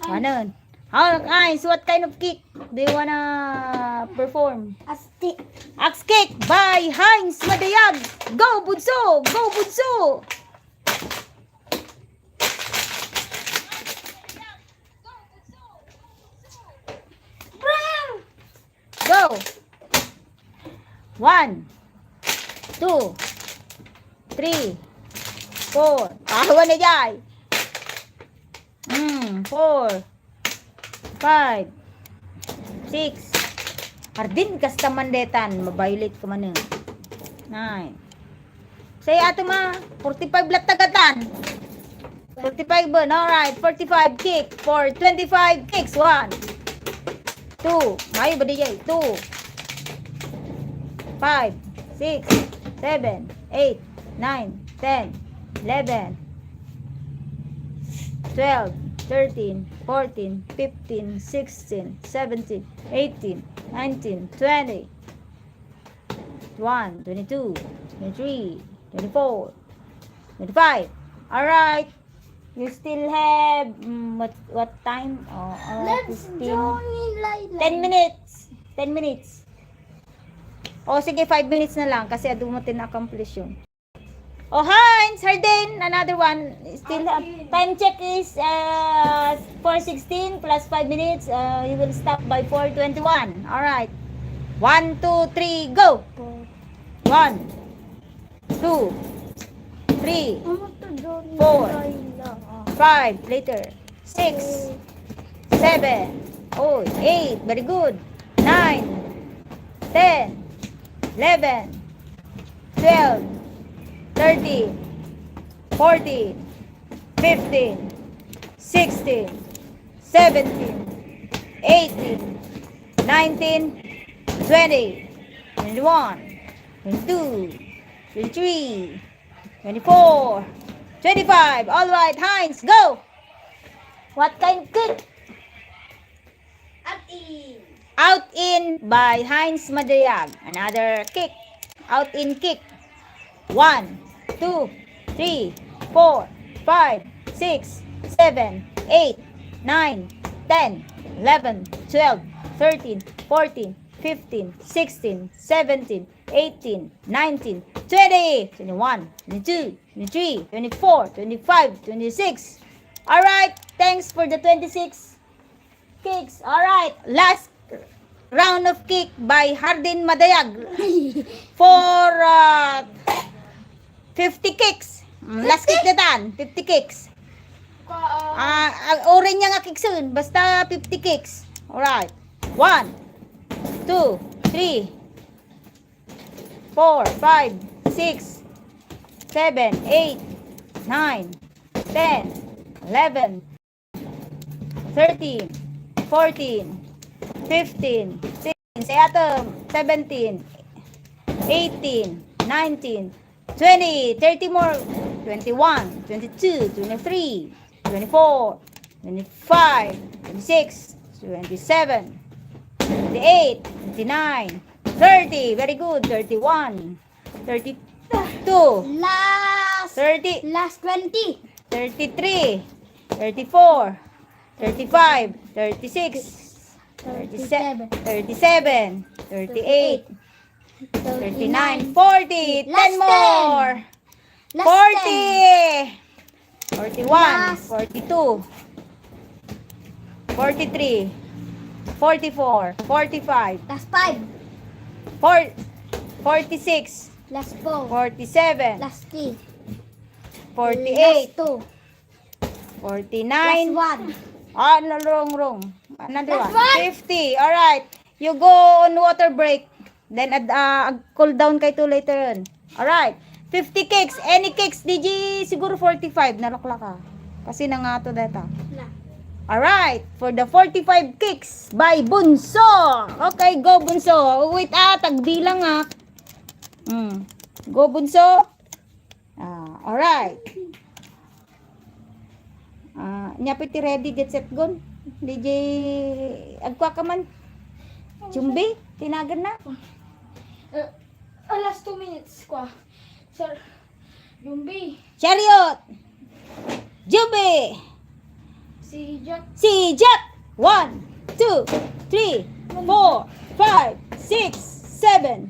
Awanen. How, Heinz, what kind of kick do you wanna perform? Axe kick. Axe kick by Heinz Madayag. Go, Bunso! Go, Bunso! Go! One, two, three, four. Awan na jay. Hmm, four, five, six. Hardin kasta man detan, ma-violate ka manen. Nine. Say, ato ma, forty-five latta katan. Forty-five ben. Alright, forty-five kick for twenty-five kicks. One, two, mayo ba di jay? Two, five, six, seven, eight, nine, ten, eleven, twelve, thirteen, fourteen, fifteen, sixteen, seventeen, eighteen, nineteen, twenty. One, twenty-two, twenty-three, twenty-four, twenty-five. Alright. You still have, mm, what, what time? Oh, uh, Let's fifteen. Join Laila. Ten minutes. Ten minutes. O, sige, five minutes na lang kasi adu mo tin-accomplish yun. Oh, Heinz, Hardin, another one. Still have, time check is, uh, four sixteen plus five minutes. Uh, you will stop by four twenty-one. All right. One, two, three, go. One, two, three, four, five, later. Six, seven, oh, eight, very good. Nine, ten, eleven, twelve, thirteen, fourteen, fifteen, sixteen, seventeen, eighteen, nineteen, twenty, twenty-one, twenty-two, twenty-three, twenty-four, twenty-five. All right, Heinz, go! What kind kick? Out in. Out in by Heinz Madayag. Another kick. Out in kick. One, two, three, four, five, six, seven, eight, nine, ten, eleven, twelve, thirteen, fourteen, fifteen, sixteen, seventeen, eighteen, nineteen, twenty, twenty-one, twenty-two, twenty-three, twenty-four, twenty-five, twenty-six. All right, thanks for the twenty-six kicks. All right, last round of kick by Hardin Madayag for, uh, fifty kicks. Mm, last kick daytan, fifty kicks. Ah, ah, orange nga kicksen, basta fifty kicks. Alright. One, two, three, four, five, six, seven, eight, nine, ten, eleven, thirteen, fourteen, fifteen, sixteen, say ato, seventeen, eighteen, nineteen, twenty, thirty more, twenty-one, twenty-two, twenty-three, twenty-four, twenty-five, twenty-six, twenty-seven, twenty-eight, twenty-nine, thirty. Very good. Thirty-one, thirty-two, last, thirty, last twenty. Thirty-three, thirty-four, thirty-five, thirty-six, thirty-seven, thirty-seven, thirty-eight, thirty-nine, forty. Last ten more. Last forty. Ten. Forty-one, last, forty-two, forty-three, forty-four, forty-five. Last five. Four, forty-six. Last four. Forty-seven. Last three. Forty-eight. Last two. Forty-nine. Last one. Ah, no, wrong, wrong. Another one. Last one. Fifty. All right. You go on water break. Then, ad, ah, ag-cool down kayto later on. All right. Fifty kicks. Any kicks, D J, siguro forty-five. Nalaklaka. Kasi nangato data. Na. All right. For the forty-five kicks by Bunso. Okay, go, Bunso. Wait, ah, tagbilang, ah. Mm. Go, Bunso. Ah, all right. Ah, nia pay ti ready, get set, go. D J, agkua ka man. Jumbi, tinagan na. Uh, uh, last two minutes, kwa. Sir, Jumbi. Chariot. Jumbi. Si Jack. Si Jack. One, two, three, four, five, six, seven,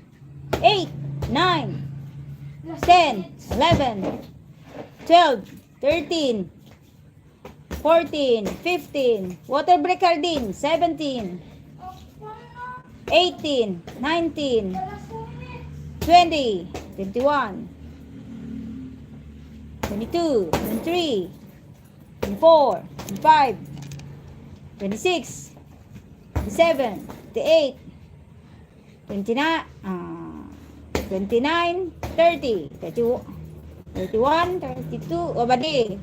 eight, nine, ten, eleven, twelve, thirteen, fourteen, fifteen. Water break, Hardin. Seventeen, eighteen, nineteen, twenty, twenty-one, twenty-two, twenty-three, twenty-four, twenty-five, twenty-six, twenty-seven, twenty-eight, twenty-nine, ah, twenty-nine, thirty, thirty, thirty-one, thirty-two, o, madi.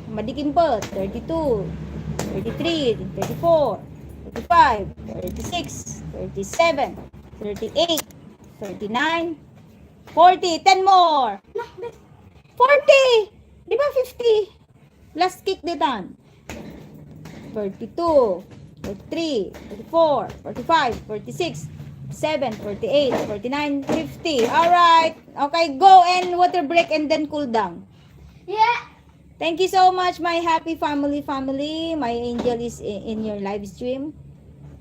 Madi kin put, thirty-two, thirty-three, thirty-four, thirty-five, thirty-six, thirty-seven, thirty-eight, thirty-nine, forty, ten more. Forty! Di ba fifty? Last kick daytan. Forty-two, forty-three, forty-four, forty-five, forty-six, forty-seven, forty-eight, forty-nine, fifty. All right. Okay, go and water break and then cool down. Yeah. Thank you so much, my happy family, family. My angel is i-, in your live stream.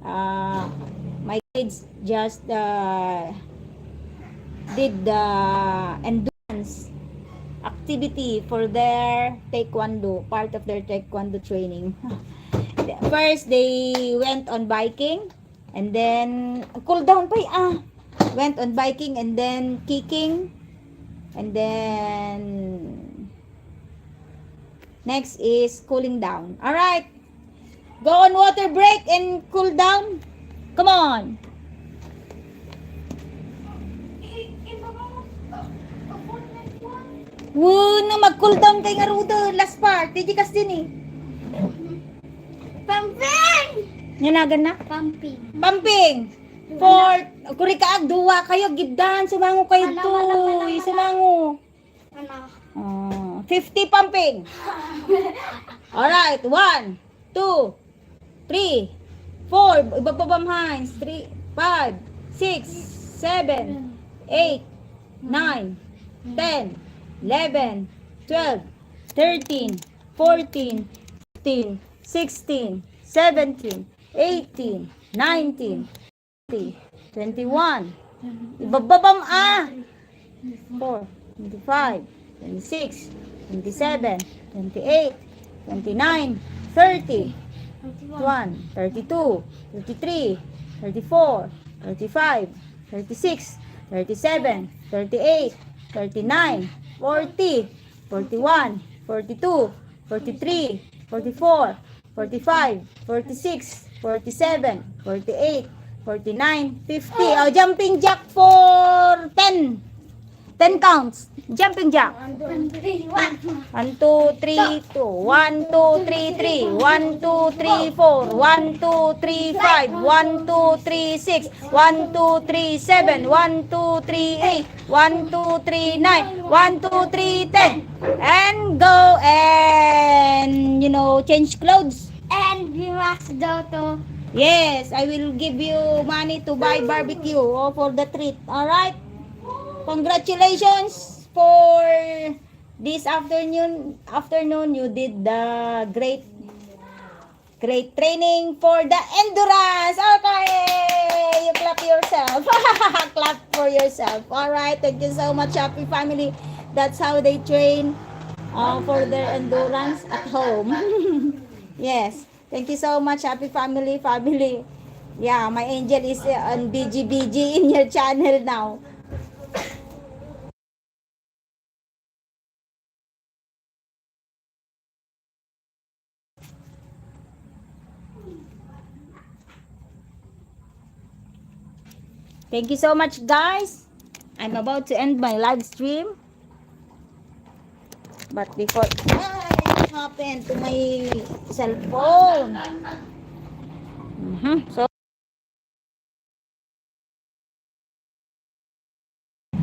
Uh, my kids just, uh, did the endurance activity for their taekwondo, part of their taekwondo training. First, they went on biking, and then, cool down pa, ah. Went on biking, and then kicking, and then next is cooling down. All right. Go on water break and cool down. Come on. Woo, no, mag-cool down kay nga rudo. Last part. Di kas din eh. Pumping! Nanagan na? Pumping. Pumping. For, kuri ka, agduwa kayo, gibdan, sumango kayo. Wala, wala, wala, toy, wala. Sumango. Ano? Oh, fifty pumping. All right, one, two, three, four. Ibababam hands. Three, five, six, seven, eight, nine, ten, eleven, twelve, thirteen, fourteen, fifteen, sixteen, seventeen, eighteen, nineteen, twenty, twenty-one. Ibababam, ah! Four, twenty-five, twenty-six, twenty-seven, twenty-eight, twenty-nine, thirty, one, thirty-two, thirty-three, thirty-four, thirty-five, thirty-six, thirty-seven, thirty-eight, thirty-nine, forty, forty-one, forty-two, forty-three, forty-four, forty-five, forty-six, forty-seven, forty-eight, forty-nine, fifty. Oh, jumping jack for ten. Ten counts. Jumping jack. One, two, three, one. One, two, three, two. One, two, three, three. One, two, three, four. One, two, three, five. One, two, three, six. One, two, three, seven. One, two, three, eight. One, two, three, nine. One, two, three, ten. And go and, you know, change clothes. And we must go to Yes, I will give you money to buy barbecue or for the treat. All right? Congratulations for this afternoon. Afternoon, you did the great, great training for the endurance. Okay, you clap yourself. Clap for yourself. All right. Thank you so much, happy family. That's how they train uh, for their endurance at home. Yes. Thank you so much, happy family, family. Yeah, my angel is uh, on B G B G in your channel now. Thank you so much, guys. I'm about to end my live stream. But before, ah, what happened to my cellphone? Mhm. So,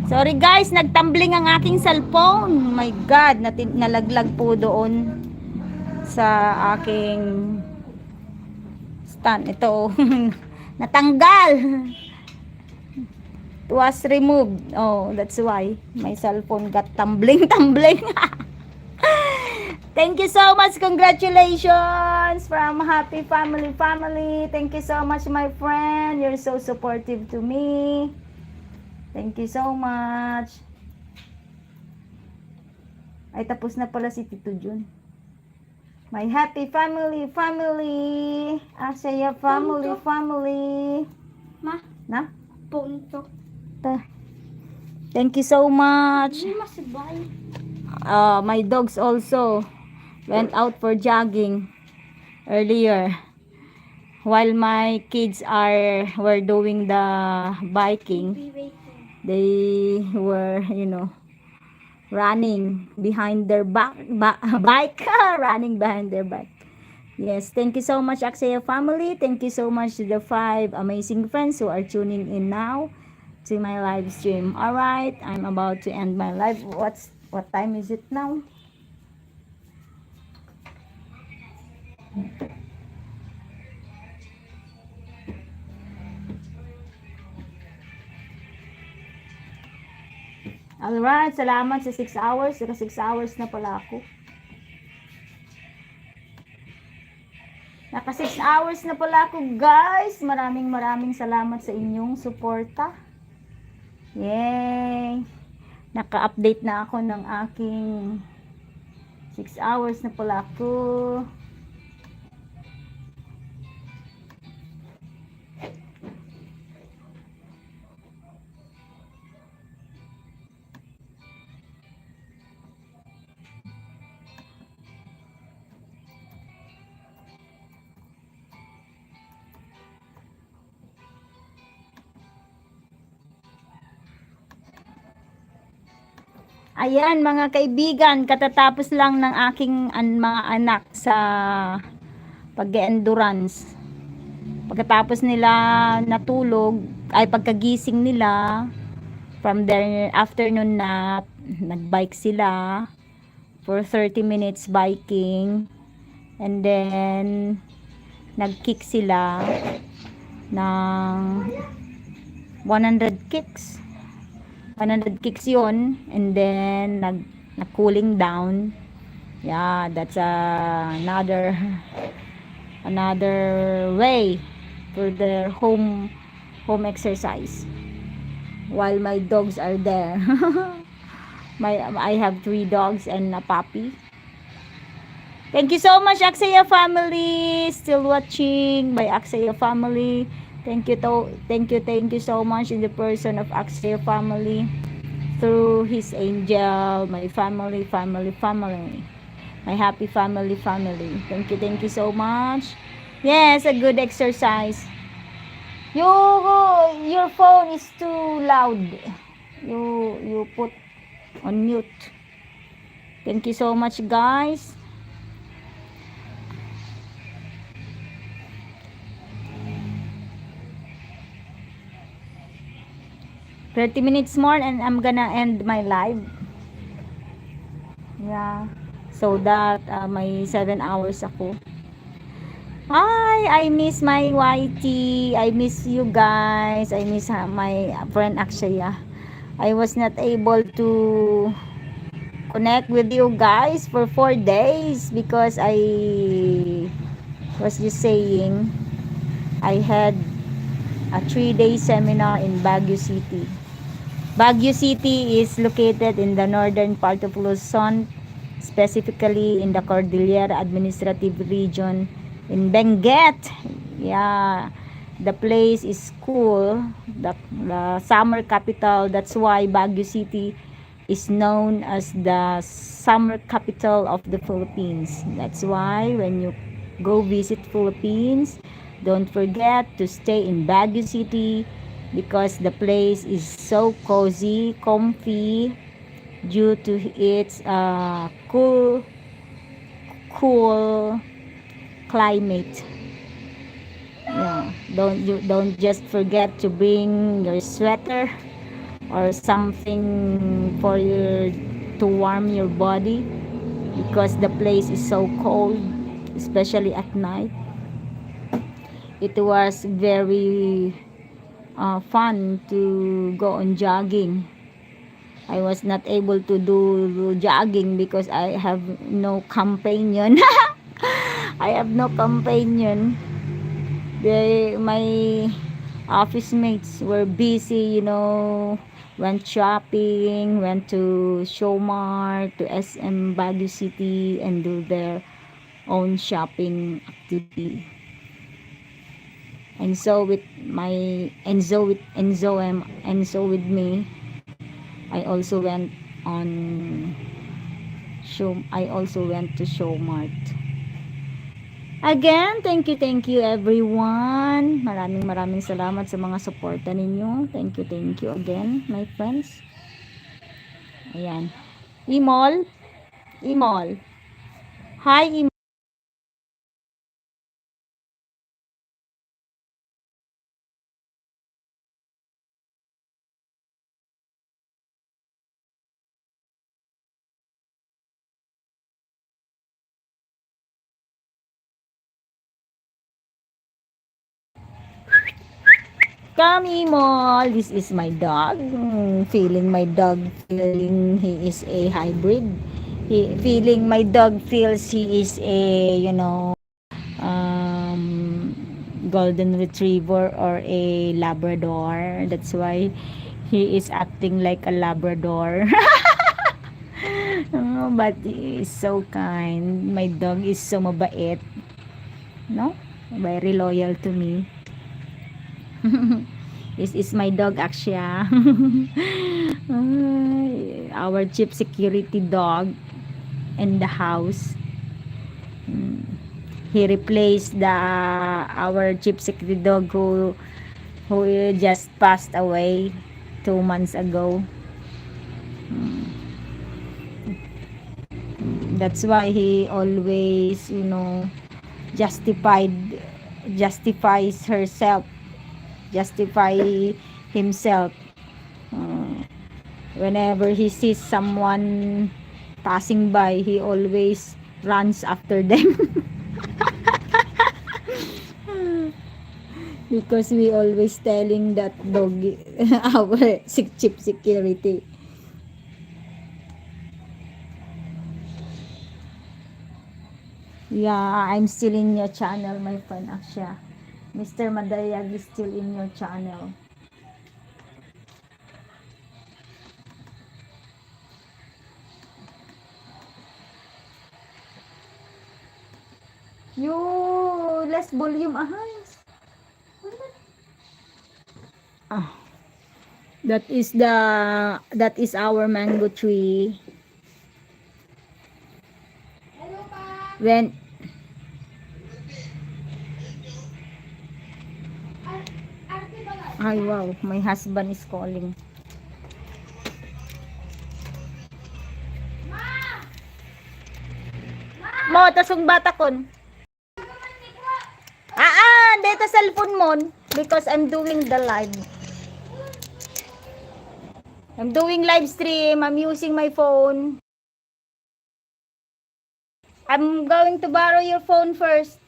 sorry guys, nagtumbling ang aking cellphone. My God, natin nalaglag po doon sa aking stand. Ito, natanggal. It was removed. Oh, that's why my cellphone got tumbling, tumbling. Thank you so much. Congratulations from Happy Family Family. Thank you so much, my friend. You're so supportive to me. Thank you so much. Ay, tapos na pala si Tito Jun. My happy family, family. Aksaya family, Punto. Family. Ma, Na? Punto. Ta. Thank you so much. Hindi masubay. Uh, my dogs also went out for jogging earlier. While my kids are were doing the biking, they were, you know, running behind their back, ba- bike, running behind their bike. Yes, thank you so much, Aksaya family. Thank you so much to the five amazing friends who are tuning in now to my live stream. All right, I'm about to end my live. What's what time is it now? Alright, salamat sa six hours. Naka six hours na pala ako. Naka six hours na pala ako, guys. Maraming, maraming salamat sa inyong suporta. Yay! Naka-update na ako ng aking six hours na pala ako. Ayan, mga kaibigan, katatapos lang ng aking an-, mga anak sa pag-endurance. Pagkatapos nila natulog, ay pagkagising nila from their afternoon nap, nag-bike sila for thirty minutes biking. And then, nag-kick sila ng one hundred kicks. One hundred kicks yon. And then, nag, nag-cooling down. Yeah, that's uh, another another way for their home home exercise while my dogs are there. My, I have three dogs and a puppy. Thank you so much, Aksaya family. Still watching by Aksaya family. Thank you to, thank you, thank you so much in the person of Aksaya family. through his angel, my family, family, family. My happy family, family. Thank you, thank you so much. Yes, a good exercise. You, your phone is too loud. You, you put on mute. Thank you so much, guys. Thirty minutes more and I'm gonna end my live. Yeah. So that, uh, may seven hours ako. Hi, I miss my Y T. I miss you guys. I miss, uh, my friend Akshaya. I was not able to connect with you guys for four days because I was just saying I had a three-day seminar in Baguio City. Baguio City is located in the northern part of Luzon, specifically in the Cordillera Administrative Region in Benguet. Yeah, the place is cool, the, the summer capital. That's why Baguio City is known as the summer capital of the Philippines. That's why when you go visit Philippines, don't forget to stay in Baguio City because the place is so cozy, comfy due to its, uh, cool, cool climate. Yeah, don't you, don't just forget to bring your sweater or something for your, to warm your body because the place is so cold, especially at night. It was very, uh, fun to go on jogging. I was not able to do jogging because I have no companion. I have no companion. They, my office mates were busy, you know, went shopping, went to Showmart, to S M Baguio City, and do their own shopping activity. And so with my, and so with, and so am, and so with me, I also went on show, I also went to Showmart. Again, thank you, thank you everyone. Maraming, maraming salamat sa mga suporta ninyo. Thank you, thank you again, my friends. Ayan. Imol. Imol. Hi, Imol. Come, Imol. This is my dog. Hmm, feeling my dog, feeling he is a hybrid. He, feeling my dog feels he is a, you know, um, golden retriever or a Labrador. That's why he is acting like a Labrador. Oh, but he is so kind. My dog is so mabait. No? Very loyal to me. This is my dog, Akshia. Ay, our chief security dog in the house. Mm. He replaced the, our chief security dog who, who just passed away two months ago. Mm. That's why he always, you know, justified, justifies herself, justify himself. Uh, whenever he sees someone passing by, he always runs after them. Because we always telling that dog, our sec-, chief security. Yeah, I'm still in your channel, my friend Aksha. Mister Madayag is still in your channel. You less volume, ahay. Ah. That is the, that is our mango tree. When, ay, wow, my husband is calling. Mo, tasong bata kon. Ah, ah, data cellphone mo. Because I'm doing the live. I'm doing live stream. I'm using my phone. I'm going to borrow your phone first.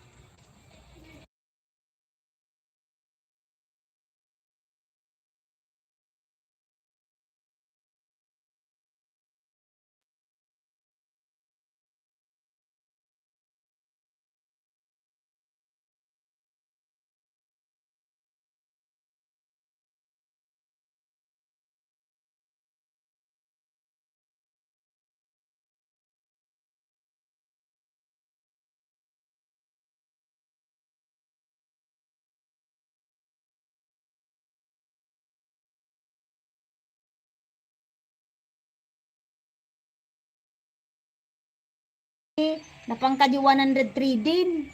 Napangkadi one hundred three din.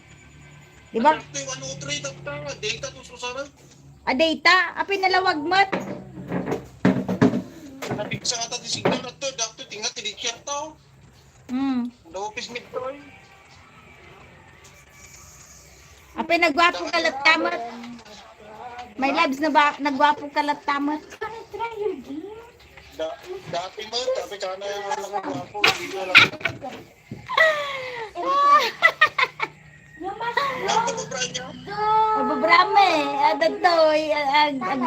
Di ba? Adaktoy one oh three, dakta. Data to, Susana. A data? Apay nalawag met? Nabigsa ata ti signal adto, dakto, tinga, ti di chat to. Hmm. Ang office midtoy. Apay, nagwapo ka latta met. My loves na ba? Nagwapo ka latta met. Da, dati mo, sabi ka na yung mga gwapo, hindi na lang. Nagpapabrand niya? Mababrame. Adtoy, ag, ag,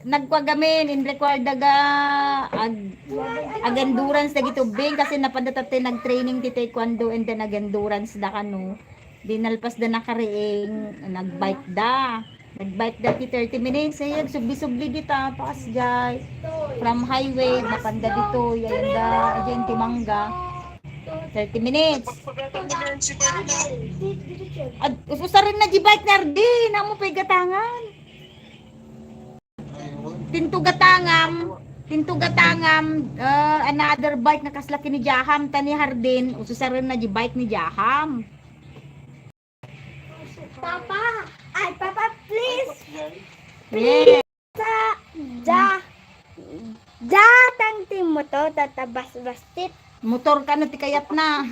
nagkua gamin, in required daga, ag, ag-endurance dagiti ubbing kasi napadda tattay nag-training ti taekwondo and then ag-endurance da kano. Di nalpas da nakariing, nag-bike da. Nag-bike da ti thirty minutes, ay, agsubli-subli dita, paas jay. From highway, napanda dito, ayan da, ayan ti mangga. Thirty minutes. Pagpagatan mo na yan si Bernal. Ad, us-usaren na di bike na di, namo pay gatangan. Tinto gatangam, tinto gatangam, ah, another bike na kasla kini Jaham, tani Hardin, us-usaren na di bike ni Jaham. Papa, ay, Papa, please. Yes. Sa, ja, ja, tang ti motor, tatabas-bastit. Motor kano ti kayatna.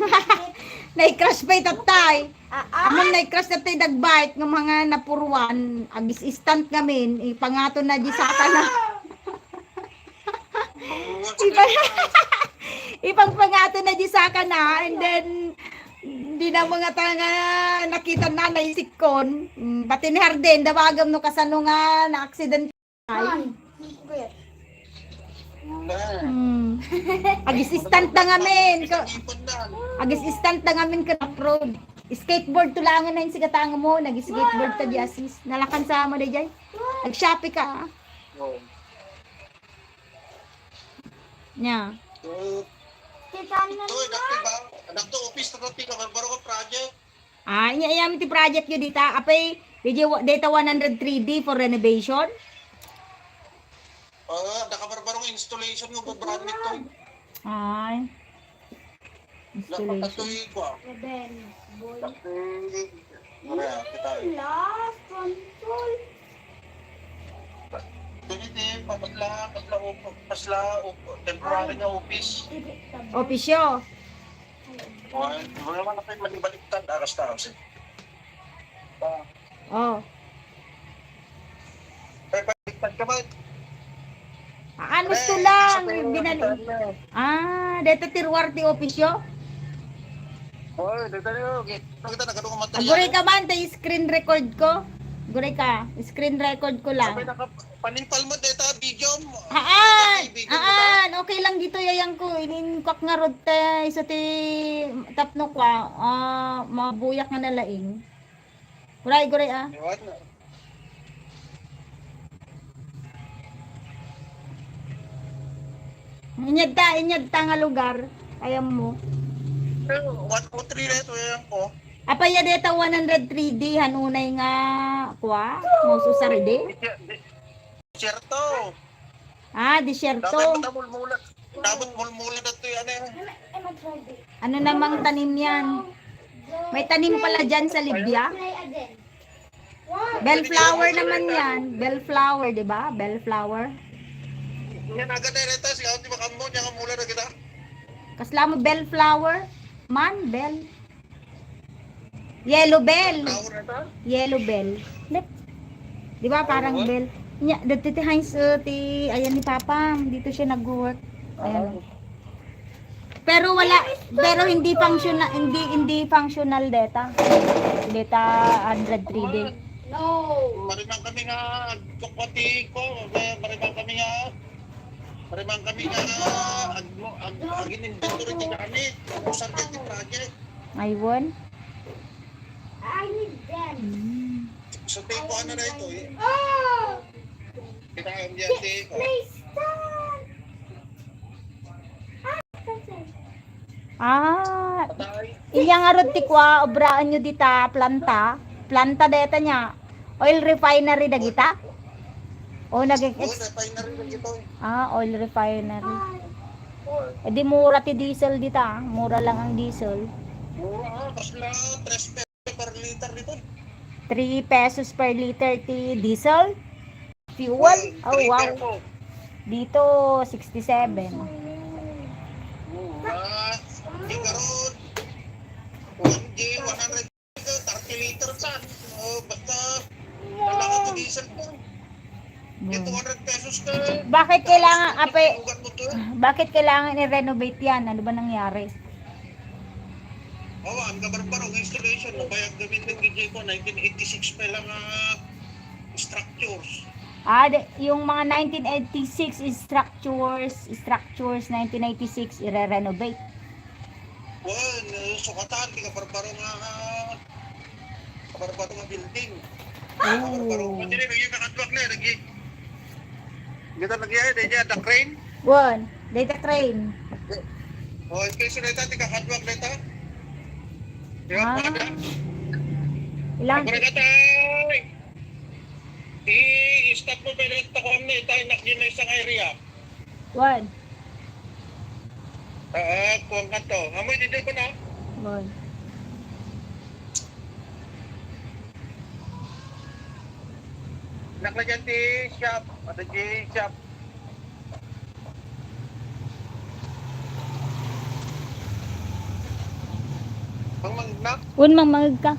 Nai-crash pay tattay. Ah, ah. Aman nai-crash tattay dagbike nga mga napuruan, agis-stunt ngamin, ipangato na di saka na. Ipa-, ipagpangato na di saka na, and then, di na mga tanga, nakita na, naisikkon. Mm, pati ni Harden, dawagam no kasano nga na-accident. Ay. Hmm. Agis-stunt na ngamin. Ka-, agis-stunt na ngamin ka road. Skateboard to langan na yung sigatanga mo. Nag-skateboard ka di assist. Nalakan sa mo, Dejay. Nag-Shopee ka. Nya. Ito, ito, ito, office na ito, ito, baro ka project. Ah, inya, inya ti project yo dita. Apay, di, di, data one hundred three D for renovation? Ah, nakabarbarong installation nga brand nito. Ay. Installation. Napakatuloy ko, ah. Revenge, boy. Kasi, wala, kita. Last control. Pwede, pasla, pasla, upo, pasla, upo, temporary nga office. Opisyo. Wala, wala naman ako yung malibaliktad, aras na, aras. Ah. Oh. Ay, baliktad ka ba? Ah, ano to lang, binalik. Ah, dito ti ruar ti opisyo? Oy, dito tayo. Kita, kita, nagkano material. Aguray ka man, tay screen record ko. Aguray ka, screen record ko lang. Panipal mo, deta, video mo. Haan! Haan! Okay lang dito, yayang ko. Ininkwak nga rod te, iso ti tapno kwa, ah, mabuyak nga nalaing. Guray, guray, ah. Inyag ta, inyag ta nga lugar. Ayam mo. One oh three na ito, yayang ko. Apay ya deta one hundred three D, hanunay nga, kwa? Maususar idi? Siyerto. Ah, disyerto. Dapat mulmula. Dapat mulmula na to yan eh. Ano namang tanim yan? May tanim pala dyan sa Libya? Bellflower naman yan. Bellflower, di ba? Bellflower. Yan agad na reta, siya di makammo, niya nga mula na kita. Kasla mo bellflower? Man, bell. Yellow bell. Flower na to? Yellow bell. Lep. Di ba parang Oo. Bell? Nya, dito ti Heinz, uh, ti, ayan ni Papa, dito siya nag-work. Ayan. Oo. Pero wala, pero hindi functional, hindi, hindi functional data. Data hundred three D. No. Marimang kami nga, kukwati ko, marimang kami nga, marimang kami nga, ag-, ag-, ag-inventory ti gamit. Usan ti project. Aywan. I need them. Hmm. So, tayo ko ano na ito eh. Oh! Kita ang biyan ti ko. Please stop. Ah, iya nga rod ti kua, obraan nyo dita, planta. Planta deta niya. Oil refinery dagita? O nag- Oo, refinery lang ito eh. Ah, oil refinery. Oo. E di mura ti diesel dita, ah. Mura lang ang diesel. Mura, ah, kasla tres pesos per liter dito eh. Three pesos per liter ti diesel? Fuel? Oh, wow. Dito, sixty-seven. Ah, di karon, one G, one hundred, thirty liters yan. Oh, basta, wala ka diesel po. Yung two hundred pesos ka, bakit kailangan, ape, ugat mo to. Bakit kailangan i-renovate yan? Ano ba nangyari? Oh, ang kabarbarong installation, nabayag gamitin ni Jay ko, nineteen eighty-six pa lang, ah, structures. Ah, de, yung mga nineteen eighty-six structures, structures, nineteen eighty-six, ire-renovate. Well, eh, sukatan, di kabarbaro nga, ah, kabarbaro nga building. Oh. Kabarbaro. Pwede rin, yung nakadwag na, lagi. Kita lagi, eh, di niya, the crane. One, data crane. Oh, especially ito, di kakadwag na ito. Di ba, ah. Ilang? Ang barangay, i-stop mo, pero ito ko ang nita, inak yun na isang area. One. Ah, kuwan ka to. Amoy, didi ko na. One. Naklagyan ti shop. Ada di shop. Ang mangna? Un, mangmangag ka.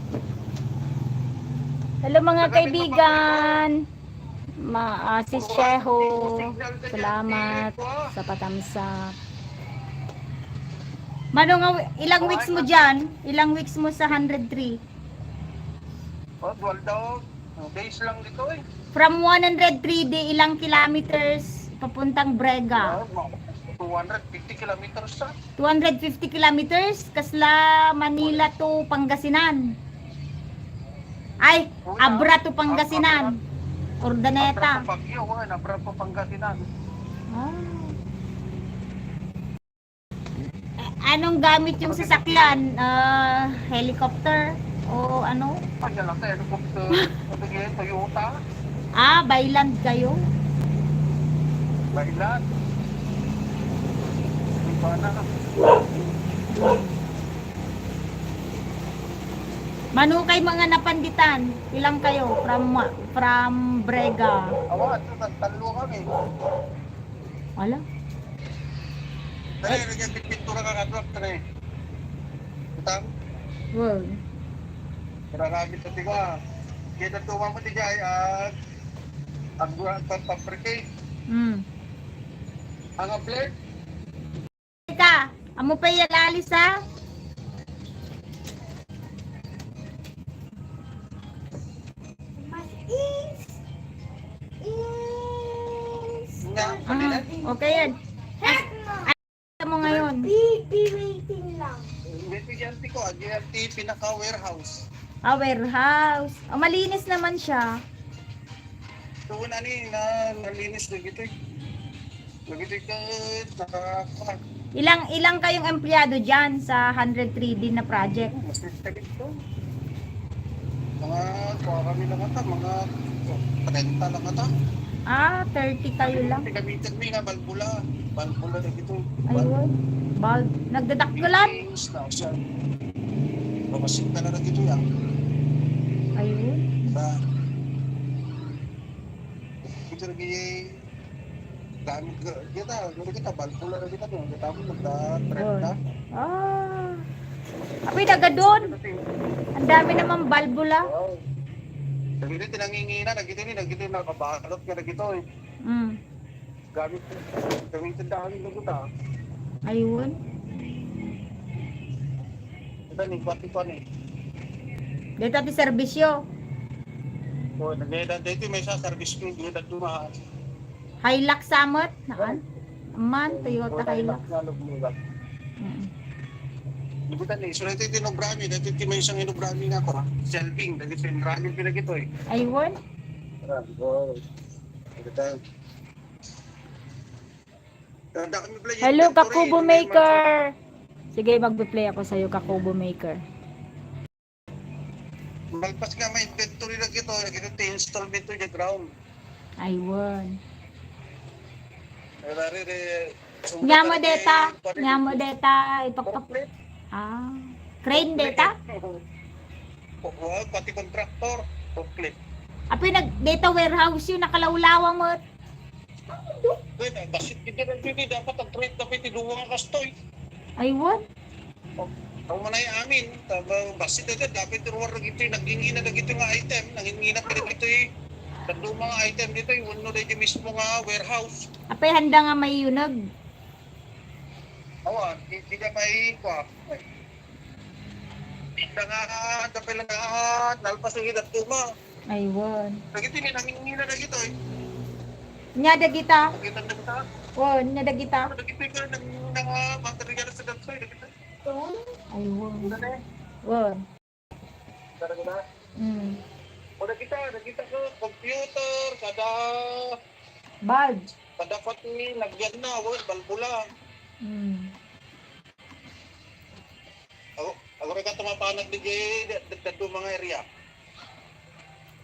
Hello, mga kaibigan. Ma-, ah, si Sheho, salamat sa patamsak. Mano nga, ilang weeks mo dyan? Ilang weeks mo sa hundred three? Oh, dual daw. Two days lang dito eh. From one hundred three D, ilang kilometers papuntang Brega? Oh, mga two hundred fifty kilometers sa. Two hundred fifty kilometers, kasla Manila to Pangasinan. Ay, Abra to Pangasinan. Urdaneta. Abra to Baguio, oh, Abra to Pangasinan. Ah. A-, anong gamit yung sasakyan? Ah, helicopter? O ano? Ay, yan lang, helicopter. Ano yan? Toyota? Ah, by land kayo? By land. Di ba na? Mano kay mga napanditan? Ilang kayo? From, from Brega? Awa, ito, talo kami. Wala. Dali, lagyan pintura ka kadwak, dali. Utang? Wow. Para lagi sa tiga. Kita tuma mo ti jay, ah, ang buwan pa paprike. Hmm. Ang abler? Teka, amo pa yalalis, ha? Mas is, is. Nga, ah, okay yan. Heck no. Ano mo ngayon? P P waiting lang. Estudyante ko, estudyante, pinaka-warehouse. Ah, warehouse. Ah, malinis naman siya. Doon, ani, na, nalinis na gito eh. Nagitid ka, naka-, ilang, ilang kayong empleyado dyan sa hundred three D na project? Mas nagtagit ko. Mga, kuha kami lang ata, mga trenta lang ata. Ah, thirty kayo lang. Gamitan mi nga balbula. Balbula na gito. Ayun. Bulb. Nagdadakkelan? Fittings na siya. Mamasin ka na na gito yan. Ayun. Diba? Ito lagi gamit ka, kita, gini kita, balbula na kita, no? Kita mo, magda-trend na. Ah. Apoy, nagadun. Ang dami naman balbula. Wow. Dagiti ti nangingina, dagiti ni, dagiti nakabalot nga dagito, eh. Mm. Gamit, gamit ang dami na kita. Ayun. Ito ni, pati pa ni. Dito ti serbisyo. O, nagayda, dito may sa service fee, dito dumaan. Hilux sa met, naan? Man, Toyota Hilux. Mm. Ibutan ni, so ito tinubrami, dati ti may isang inubrami nga ako, ha? Selving, dati sa Inramil pinagito eh. Aywan? Hello, Kakubo Maker. Sige, magpe-play ako sa'yo, Kakubo Maker. Malpas nga may inventory na gito, nagito ti install dito di ground. Aywan. Nya mo deta, nya mo deta, ipakpak. Ah. Crane deta? Oo, pati contractor, forklift. Apoy, nag-, deta warehouse yun, nakalawlawa mo. Uy, bassit kita na dito, dapat ang trade na piti duwa nga kastoy. Aywan. Ang manay amin, bassit na dito, dapat tiruar na dito, nagingina na dito nga item, nangingina pa dito eh. Tatlo mga item dito, yung uno na dito mismo nga warehouse. Apoy, handa nga may yunag. Awa, di, di na may, kwa. Di na nga, dapat lang nga, nalpas ang edad tuma. Aywan. Dagiti ni nangingina na gito eh. Nya dagita. Nakita na kita. O, nya dagita. Dagiti ka nang, nang, ah, material sa dagsoy, dagita. Aywan. Ano na eh? Wan. Talaga na? Mm. O, nakita, nakita ko, computer, kada Bulb. Kada pati, nagyan na, wan, balbula. Mm. Ako, ako rin ka tumapanag di, di, di, di, di, mga area.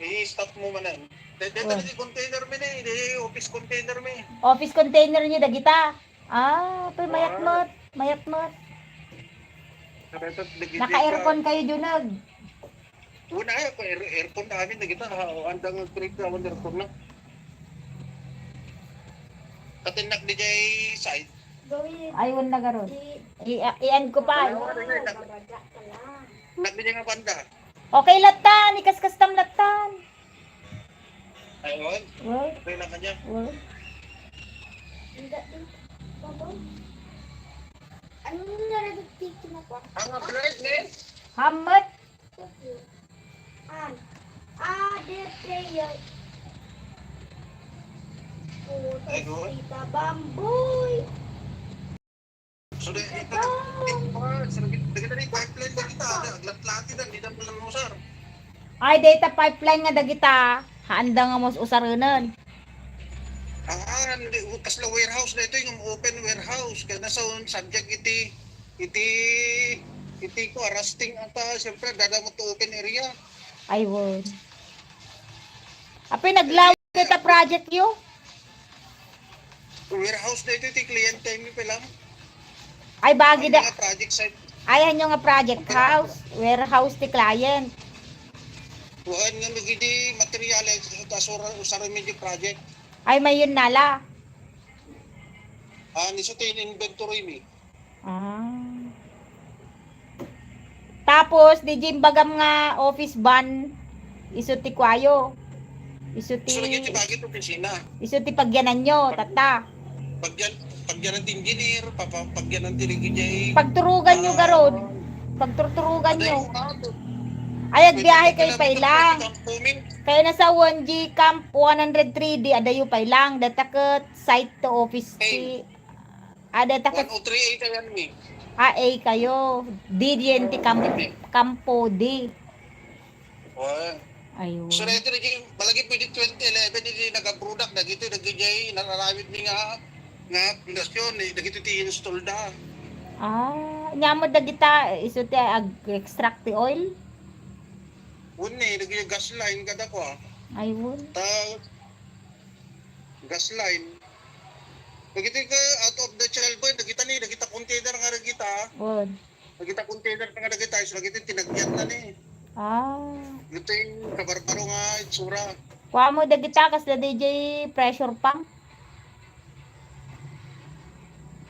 I-stop mo man yan. Dahil, dahil, Oh. dahil container mi na, eh, dahil office container mi. Office container niyo, dagita. Ah, apoy, mayat met, mayat met. Naka-aircon kayo, Junag. Una, ay, air-, aircon na amin, dagita, ha, andang trade na, awan aircon na. Katinnak di jay side. Ay, wala na garod. I-, i-end ko pa. Ay, wala na, wala na. Nak di jay nga banda. Okay, latan, ikaskastam latan. Ay, on? Well, Okay na kanya. Well. Ano nga nagtitino ko? Ang upgrade, eh? Hamat. An. Other player. Puta, Ay, go. Tita Bamboy. So, dahil ito, ito, ito, ito, ito, pipeline na kita, aglatlati na, di na pala mo, sir. Ay, data pipeline nga dagita, haanda nga mas usarenen. Ah, hindi, kasla warehouse na ito, yung open warehouse, kaya nasa subject iti, iti, iti ko, arresting ata, siyempre, dadamot to open area. Ay, won. Apoy, naglaw data project yo? Warehouse na ito, ti kliyente mi pa lang. Ay, bagi da. Nga project site. Ay, hanyo nga project house, warehouse ti client. Kuan nga dagiti materials, ito asura, usar mi di project. Ay, mayon nala. Ah, niso ti inventory mi. Ah. Tapos, di imbagam nga office van, isu ti kuayo. Isu ti, So, lagi ti bagay ti opisina. Isu ti pagyananyo, tatta. Pagyan-, pagyanan ti engineer, papa-, pagyanan ti lagi jay, Pagturugan nyo, ah, garod. Pagturturugan nyo. Ay, agbiahe kayo pailang. Kaya nasa one G Camp one hundred three D, adayo pailang. Data ket site to office ti Ah, data ka One oh three A kayan mi. Ah, A kayo. D diyan ti Cam-, Campo D. Well. Ayun. So, dahil ito, malagi pwede twenty eleven, hindi nag-product, dagito, dagijay, nararamit mi nga, nga pundasyon, eh, dagito ti install da. Ah, nya mo dagita, isu ti ag-extract ti oil? Wun ni, dagijay gas line, kada ko, ah. Ay, wun. Ta-, Gas line. Dagiti ka out of the twelve, eh, dagita ni, dagita container nga dagita. Wen. Dagita container nga dagita, isu dagiti tinagyan na ni. Ah. Ito yung kabarbaro nga itsura. Kuamo dagita, kasla D J pressure pump?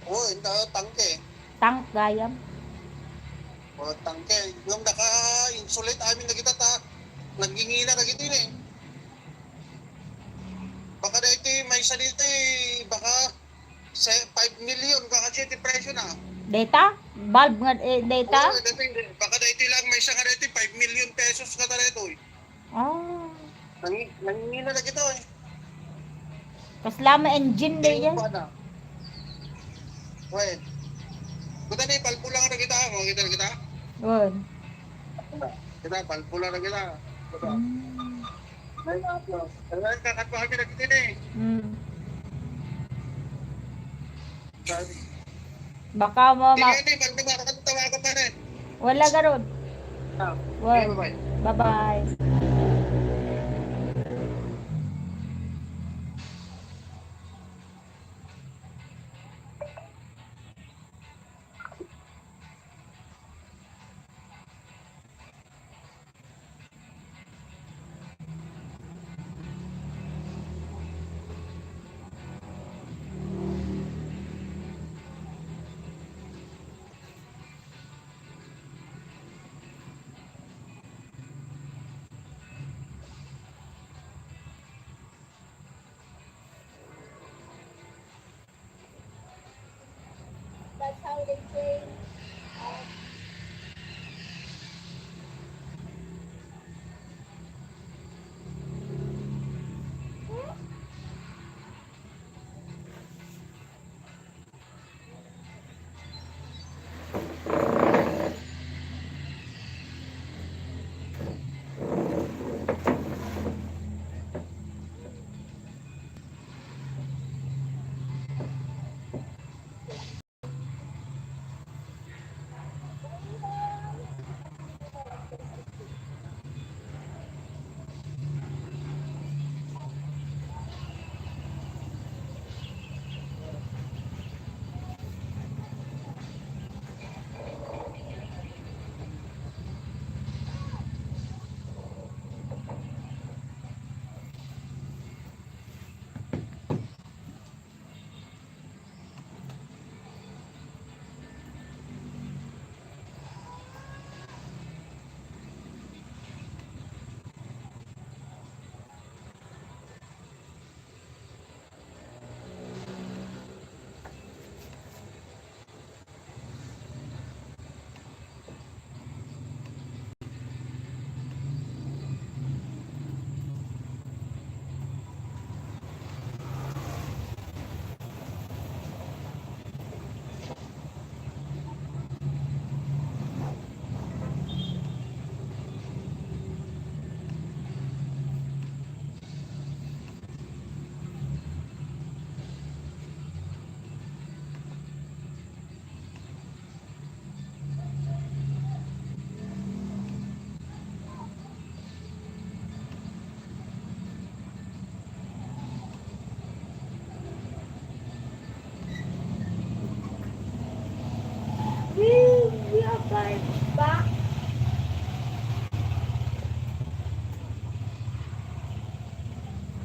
Oo, inda, tangke. Tank, gayam. O, tangke. Yung naka-insulate amin na kita ta, nagingina na gito yun eh. Baka dahil ito yung may isa dito eh, baka sa five million, baka siya ti presyo na. Data? Bulb nga, eh, data? Oo, dito yung, baka dahil lang may isa nga dito, five million pesos nga dito eh. Ah. Nang-, nangingina na kita eh. Kasla may engine da yan. Wait. Kuta ni, palpula na kita, mo kita na kita. Wen. Kita, palpula na kita. Kita. Hmm. Ay, kakatuwa kami na kita ni. Hmm. Baka mo ma- Sige, Ate, pag dumakas, tawagan pa rin. Wala garud. Ah, Well, okay, bye-bye. Bye-bye. That's how they train. Um,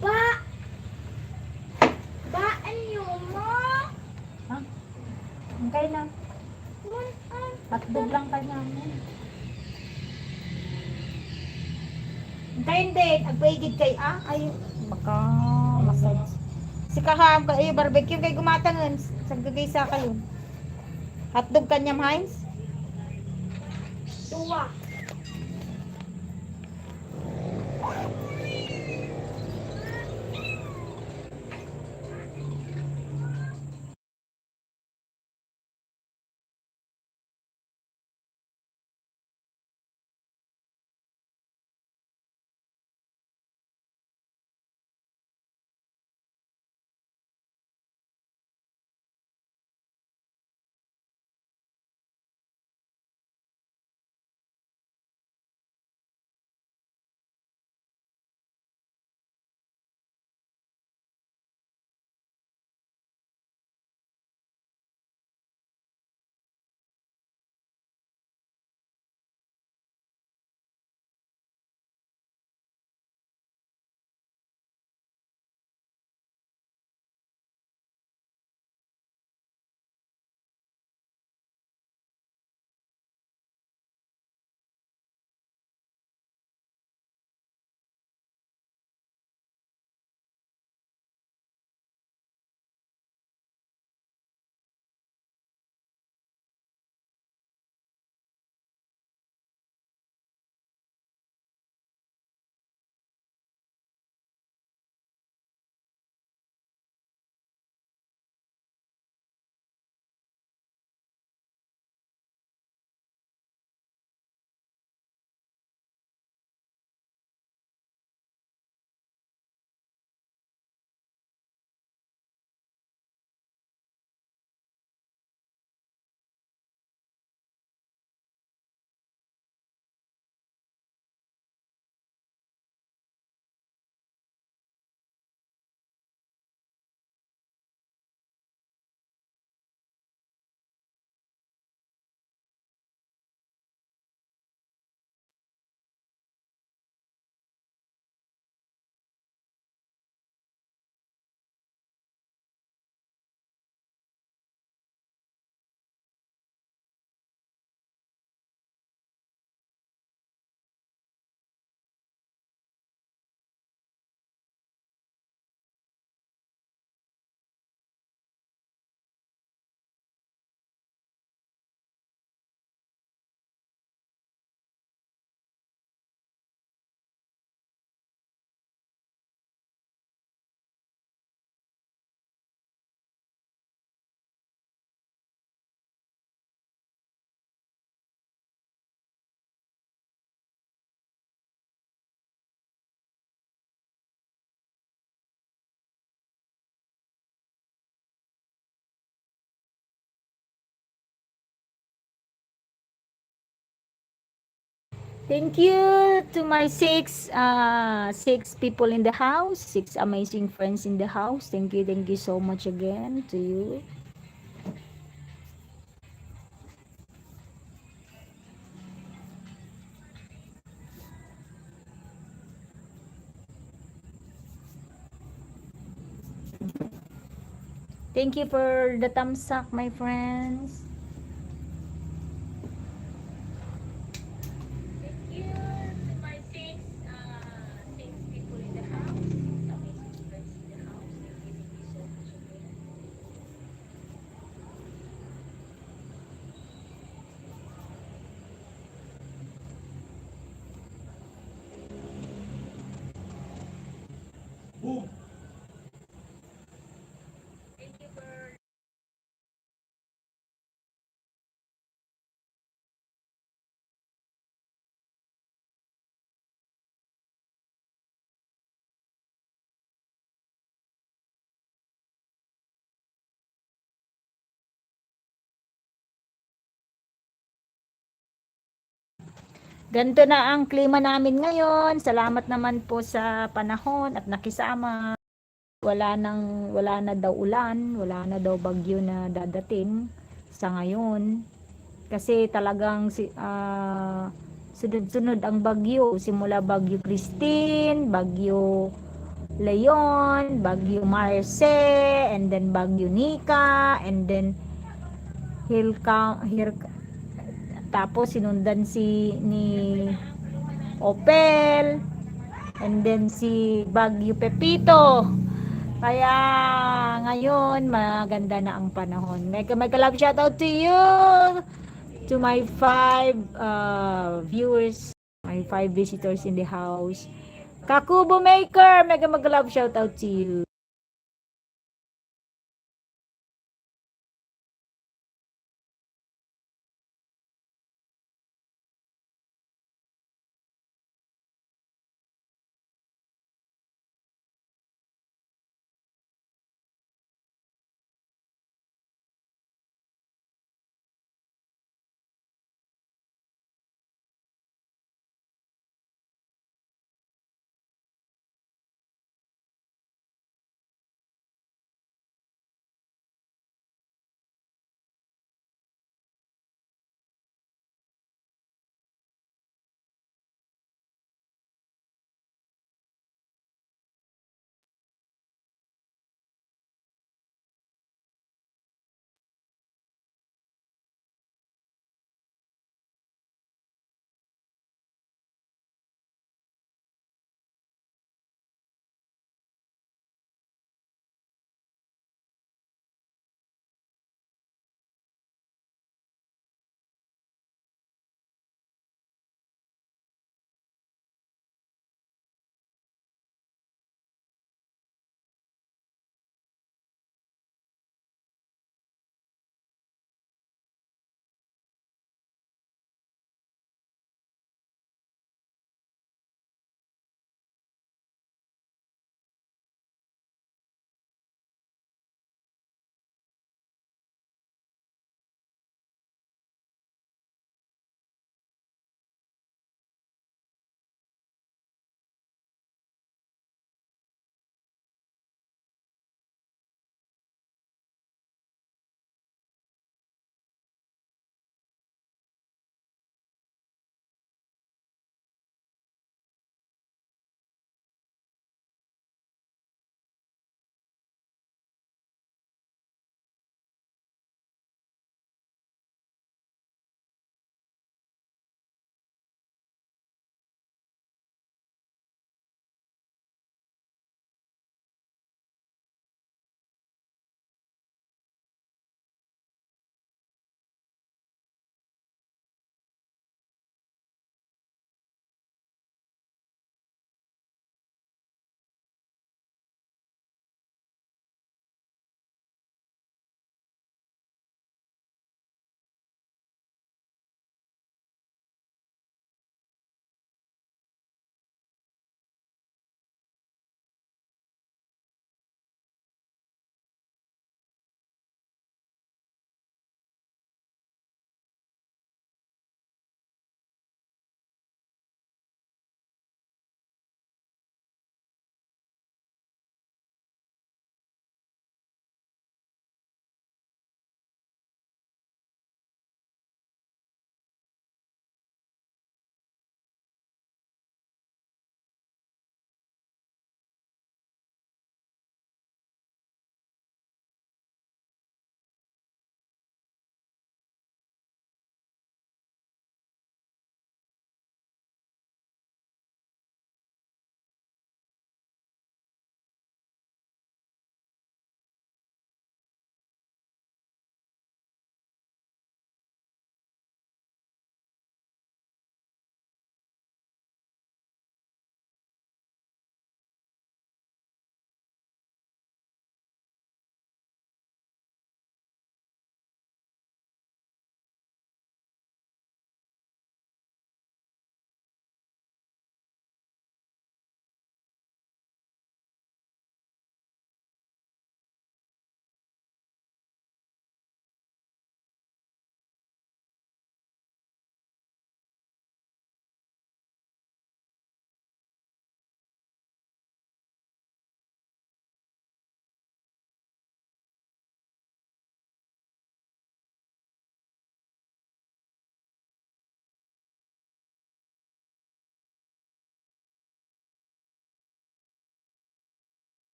Ba? Ba, ano mo? Ha? Ang kayo na. Hotdog lang kanya mo. Ang kayo din, agpaigid kay, ah, ay, baka masaya. Si Kaham, kay barbecue, kay gumatangan, sagdagay sa kayo. Hotdog kanyam, Heinz? Dua. Thank you to my six, uh, six people in the house, six amazing friends in the house. Thank you, thank you so much again to you. Thank you for the thumbs up, my friends. Thank you to my six, uh, six people in the house, six amazing friends in the house. Thank you, thank you so much again. Ganito na ang klima namin ngayon. Salamat naman po sa panahon at nakisama. Wala nang, wala na daw ulan, wala na daw bagyo na dadating sa ngayon. Kasi talagang si, ah, sunod-sunod ang bagyo. Simula Bagyo Christine, Bagyo Leon, Bagyo Marce, and then Bagyo Nika, and then Hilka, Hilka, tapos sinundan si, ni Opel, and then si Bagyo Pepito. Kaya ngayon, maganda na ang panahon. Mega, mega love shout out to you, to my five, uh, viewers, my five visitors in the house. Kakubo Maker, mega, mega love shout out to you.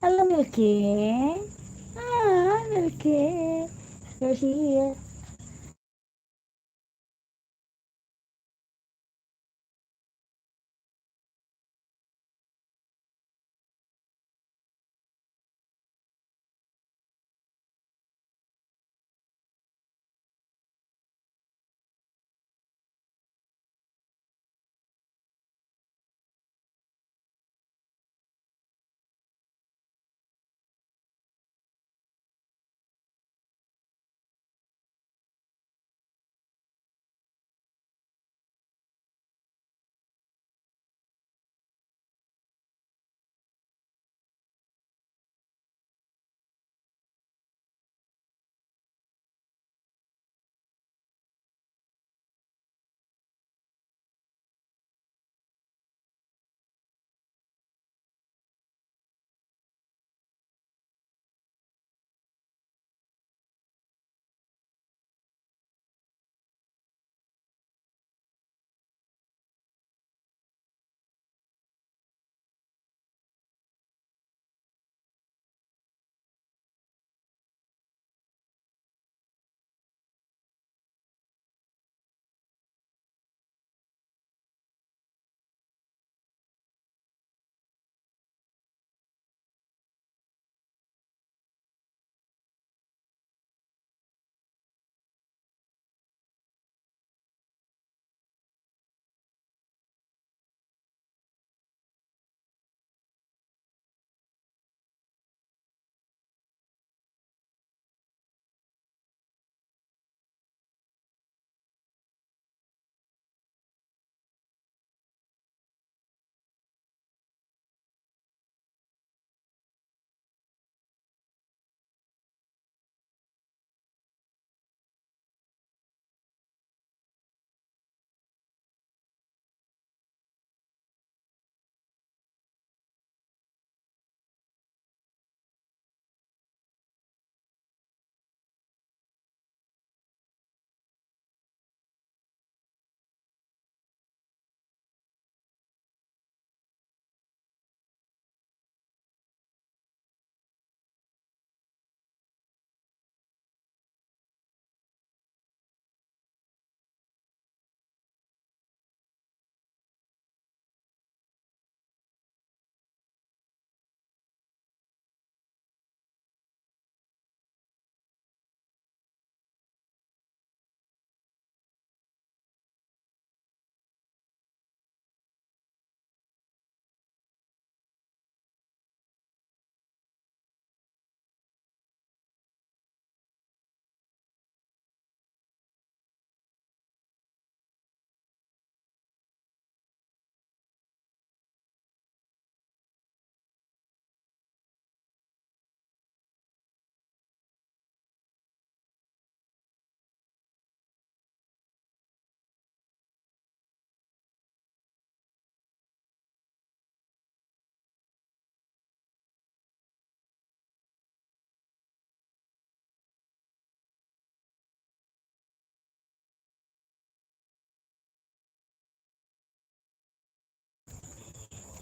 Hello, Milky. Ah, Milky. You're here.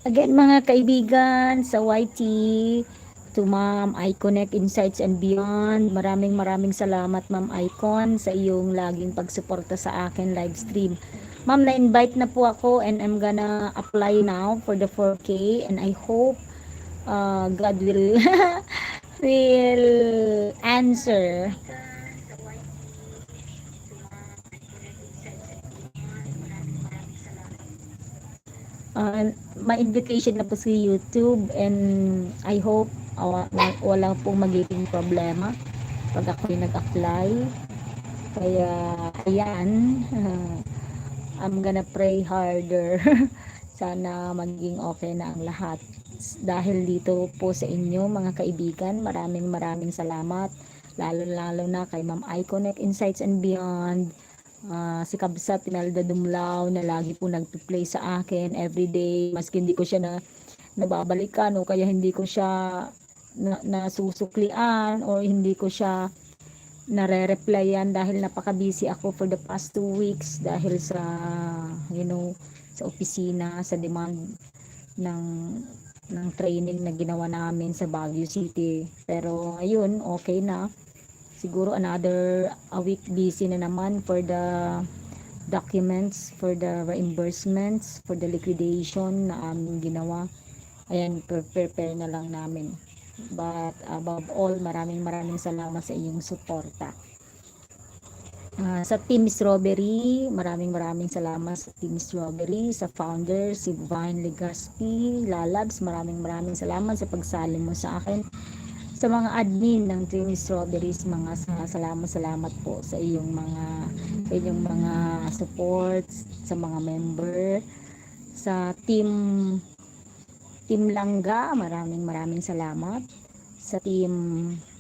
Again, mga kaibigan, sa Y T, to Ma'am Iconic Insights and Beyond. Maraming, maraming salamat, Ma'am Icon, sa iyong laging pagsuporta sa akin live stream. Ma'am, na-invite na po ako and I'm gonna apply now for the four K and I hope, uh, God will, will answer. Ah, may invitation na po sa YouTube and I hope, ah, wa-, wa-, wala pong magiging problema pag ako'y nag-apply. Kaya, ayan, I'm gonna pray harder. Sana maging okay na ang lahat. Dahil dito po sa inyo, mga kaibigan, maraming, maraming salamat. Lalo-lalo na kay Ma'am Iconic Insights and Beyond. Ah, si Kabsat Imelda Dumlao na lagi po nagpe-play sa akin everyday, maski hindi ko siya na, nababalikan o kaya hindi ko siya na, nasusuklian or hindi ko siya nare-replyan dahil napaka-busy ako for the past two weeks dahil sa, you know, sa opisina, sa demand ng ng training na ginawa namin sa Baguio City. Pero ayun, okay na. Siguro another a week busy na naman for the documents, for the reimbursements, for the liquidation na aming ginawa. Ayan, pre-, prepare na lang namin. But above all, maraming maraming salamat sa inyong suporta. Ah, sa Team Strawberry, maraming maraming salamat sa Team Strawberry, sa founder, si Vine Legaspi, Lalabs, maraming maraming salamat sa pagsali mo sa akin. Sa mga admin ng Team Strawberries, mga sa-, salamat, salamat po sa iyong mga, sa inyong mga supports, sa mga member, sa Team, Team Langga, maraming maraming salamat. Sa Team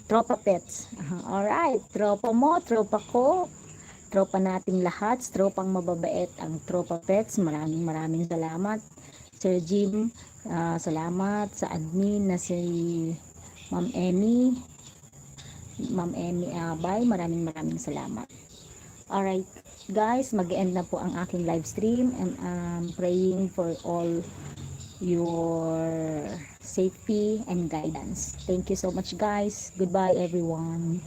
Tropa Pets. Aha, alright, tropa mo, tropa ko, tropa nating lahat, tropang mababait ang Tropa Pets. Maraming maraming salamat. Sir Jim, ah, salamat sa admin na si Ma'am Emmy. Ma'am Emmy Abay, maraming maraming salamat. Alright, guys, mag-end na po ang aking live stream, and I'm praying for all your safety and guidance. Thank you so much, guys. Goodbye, everyone.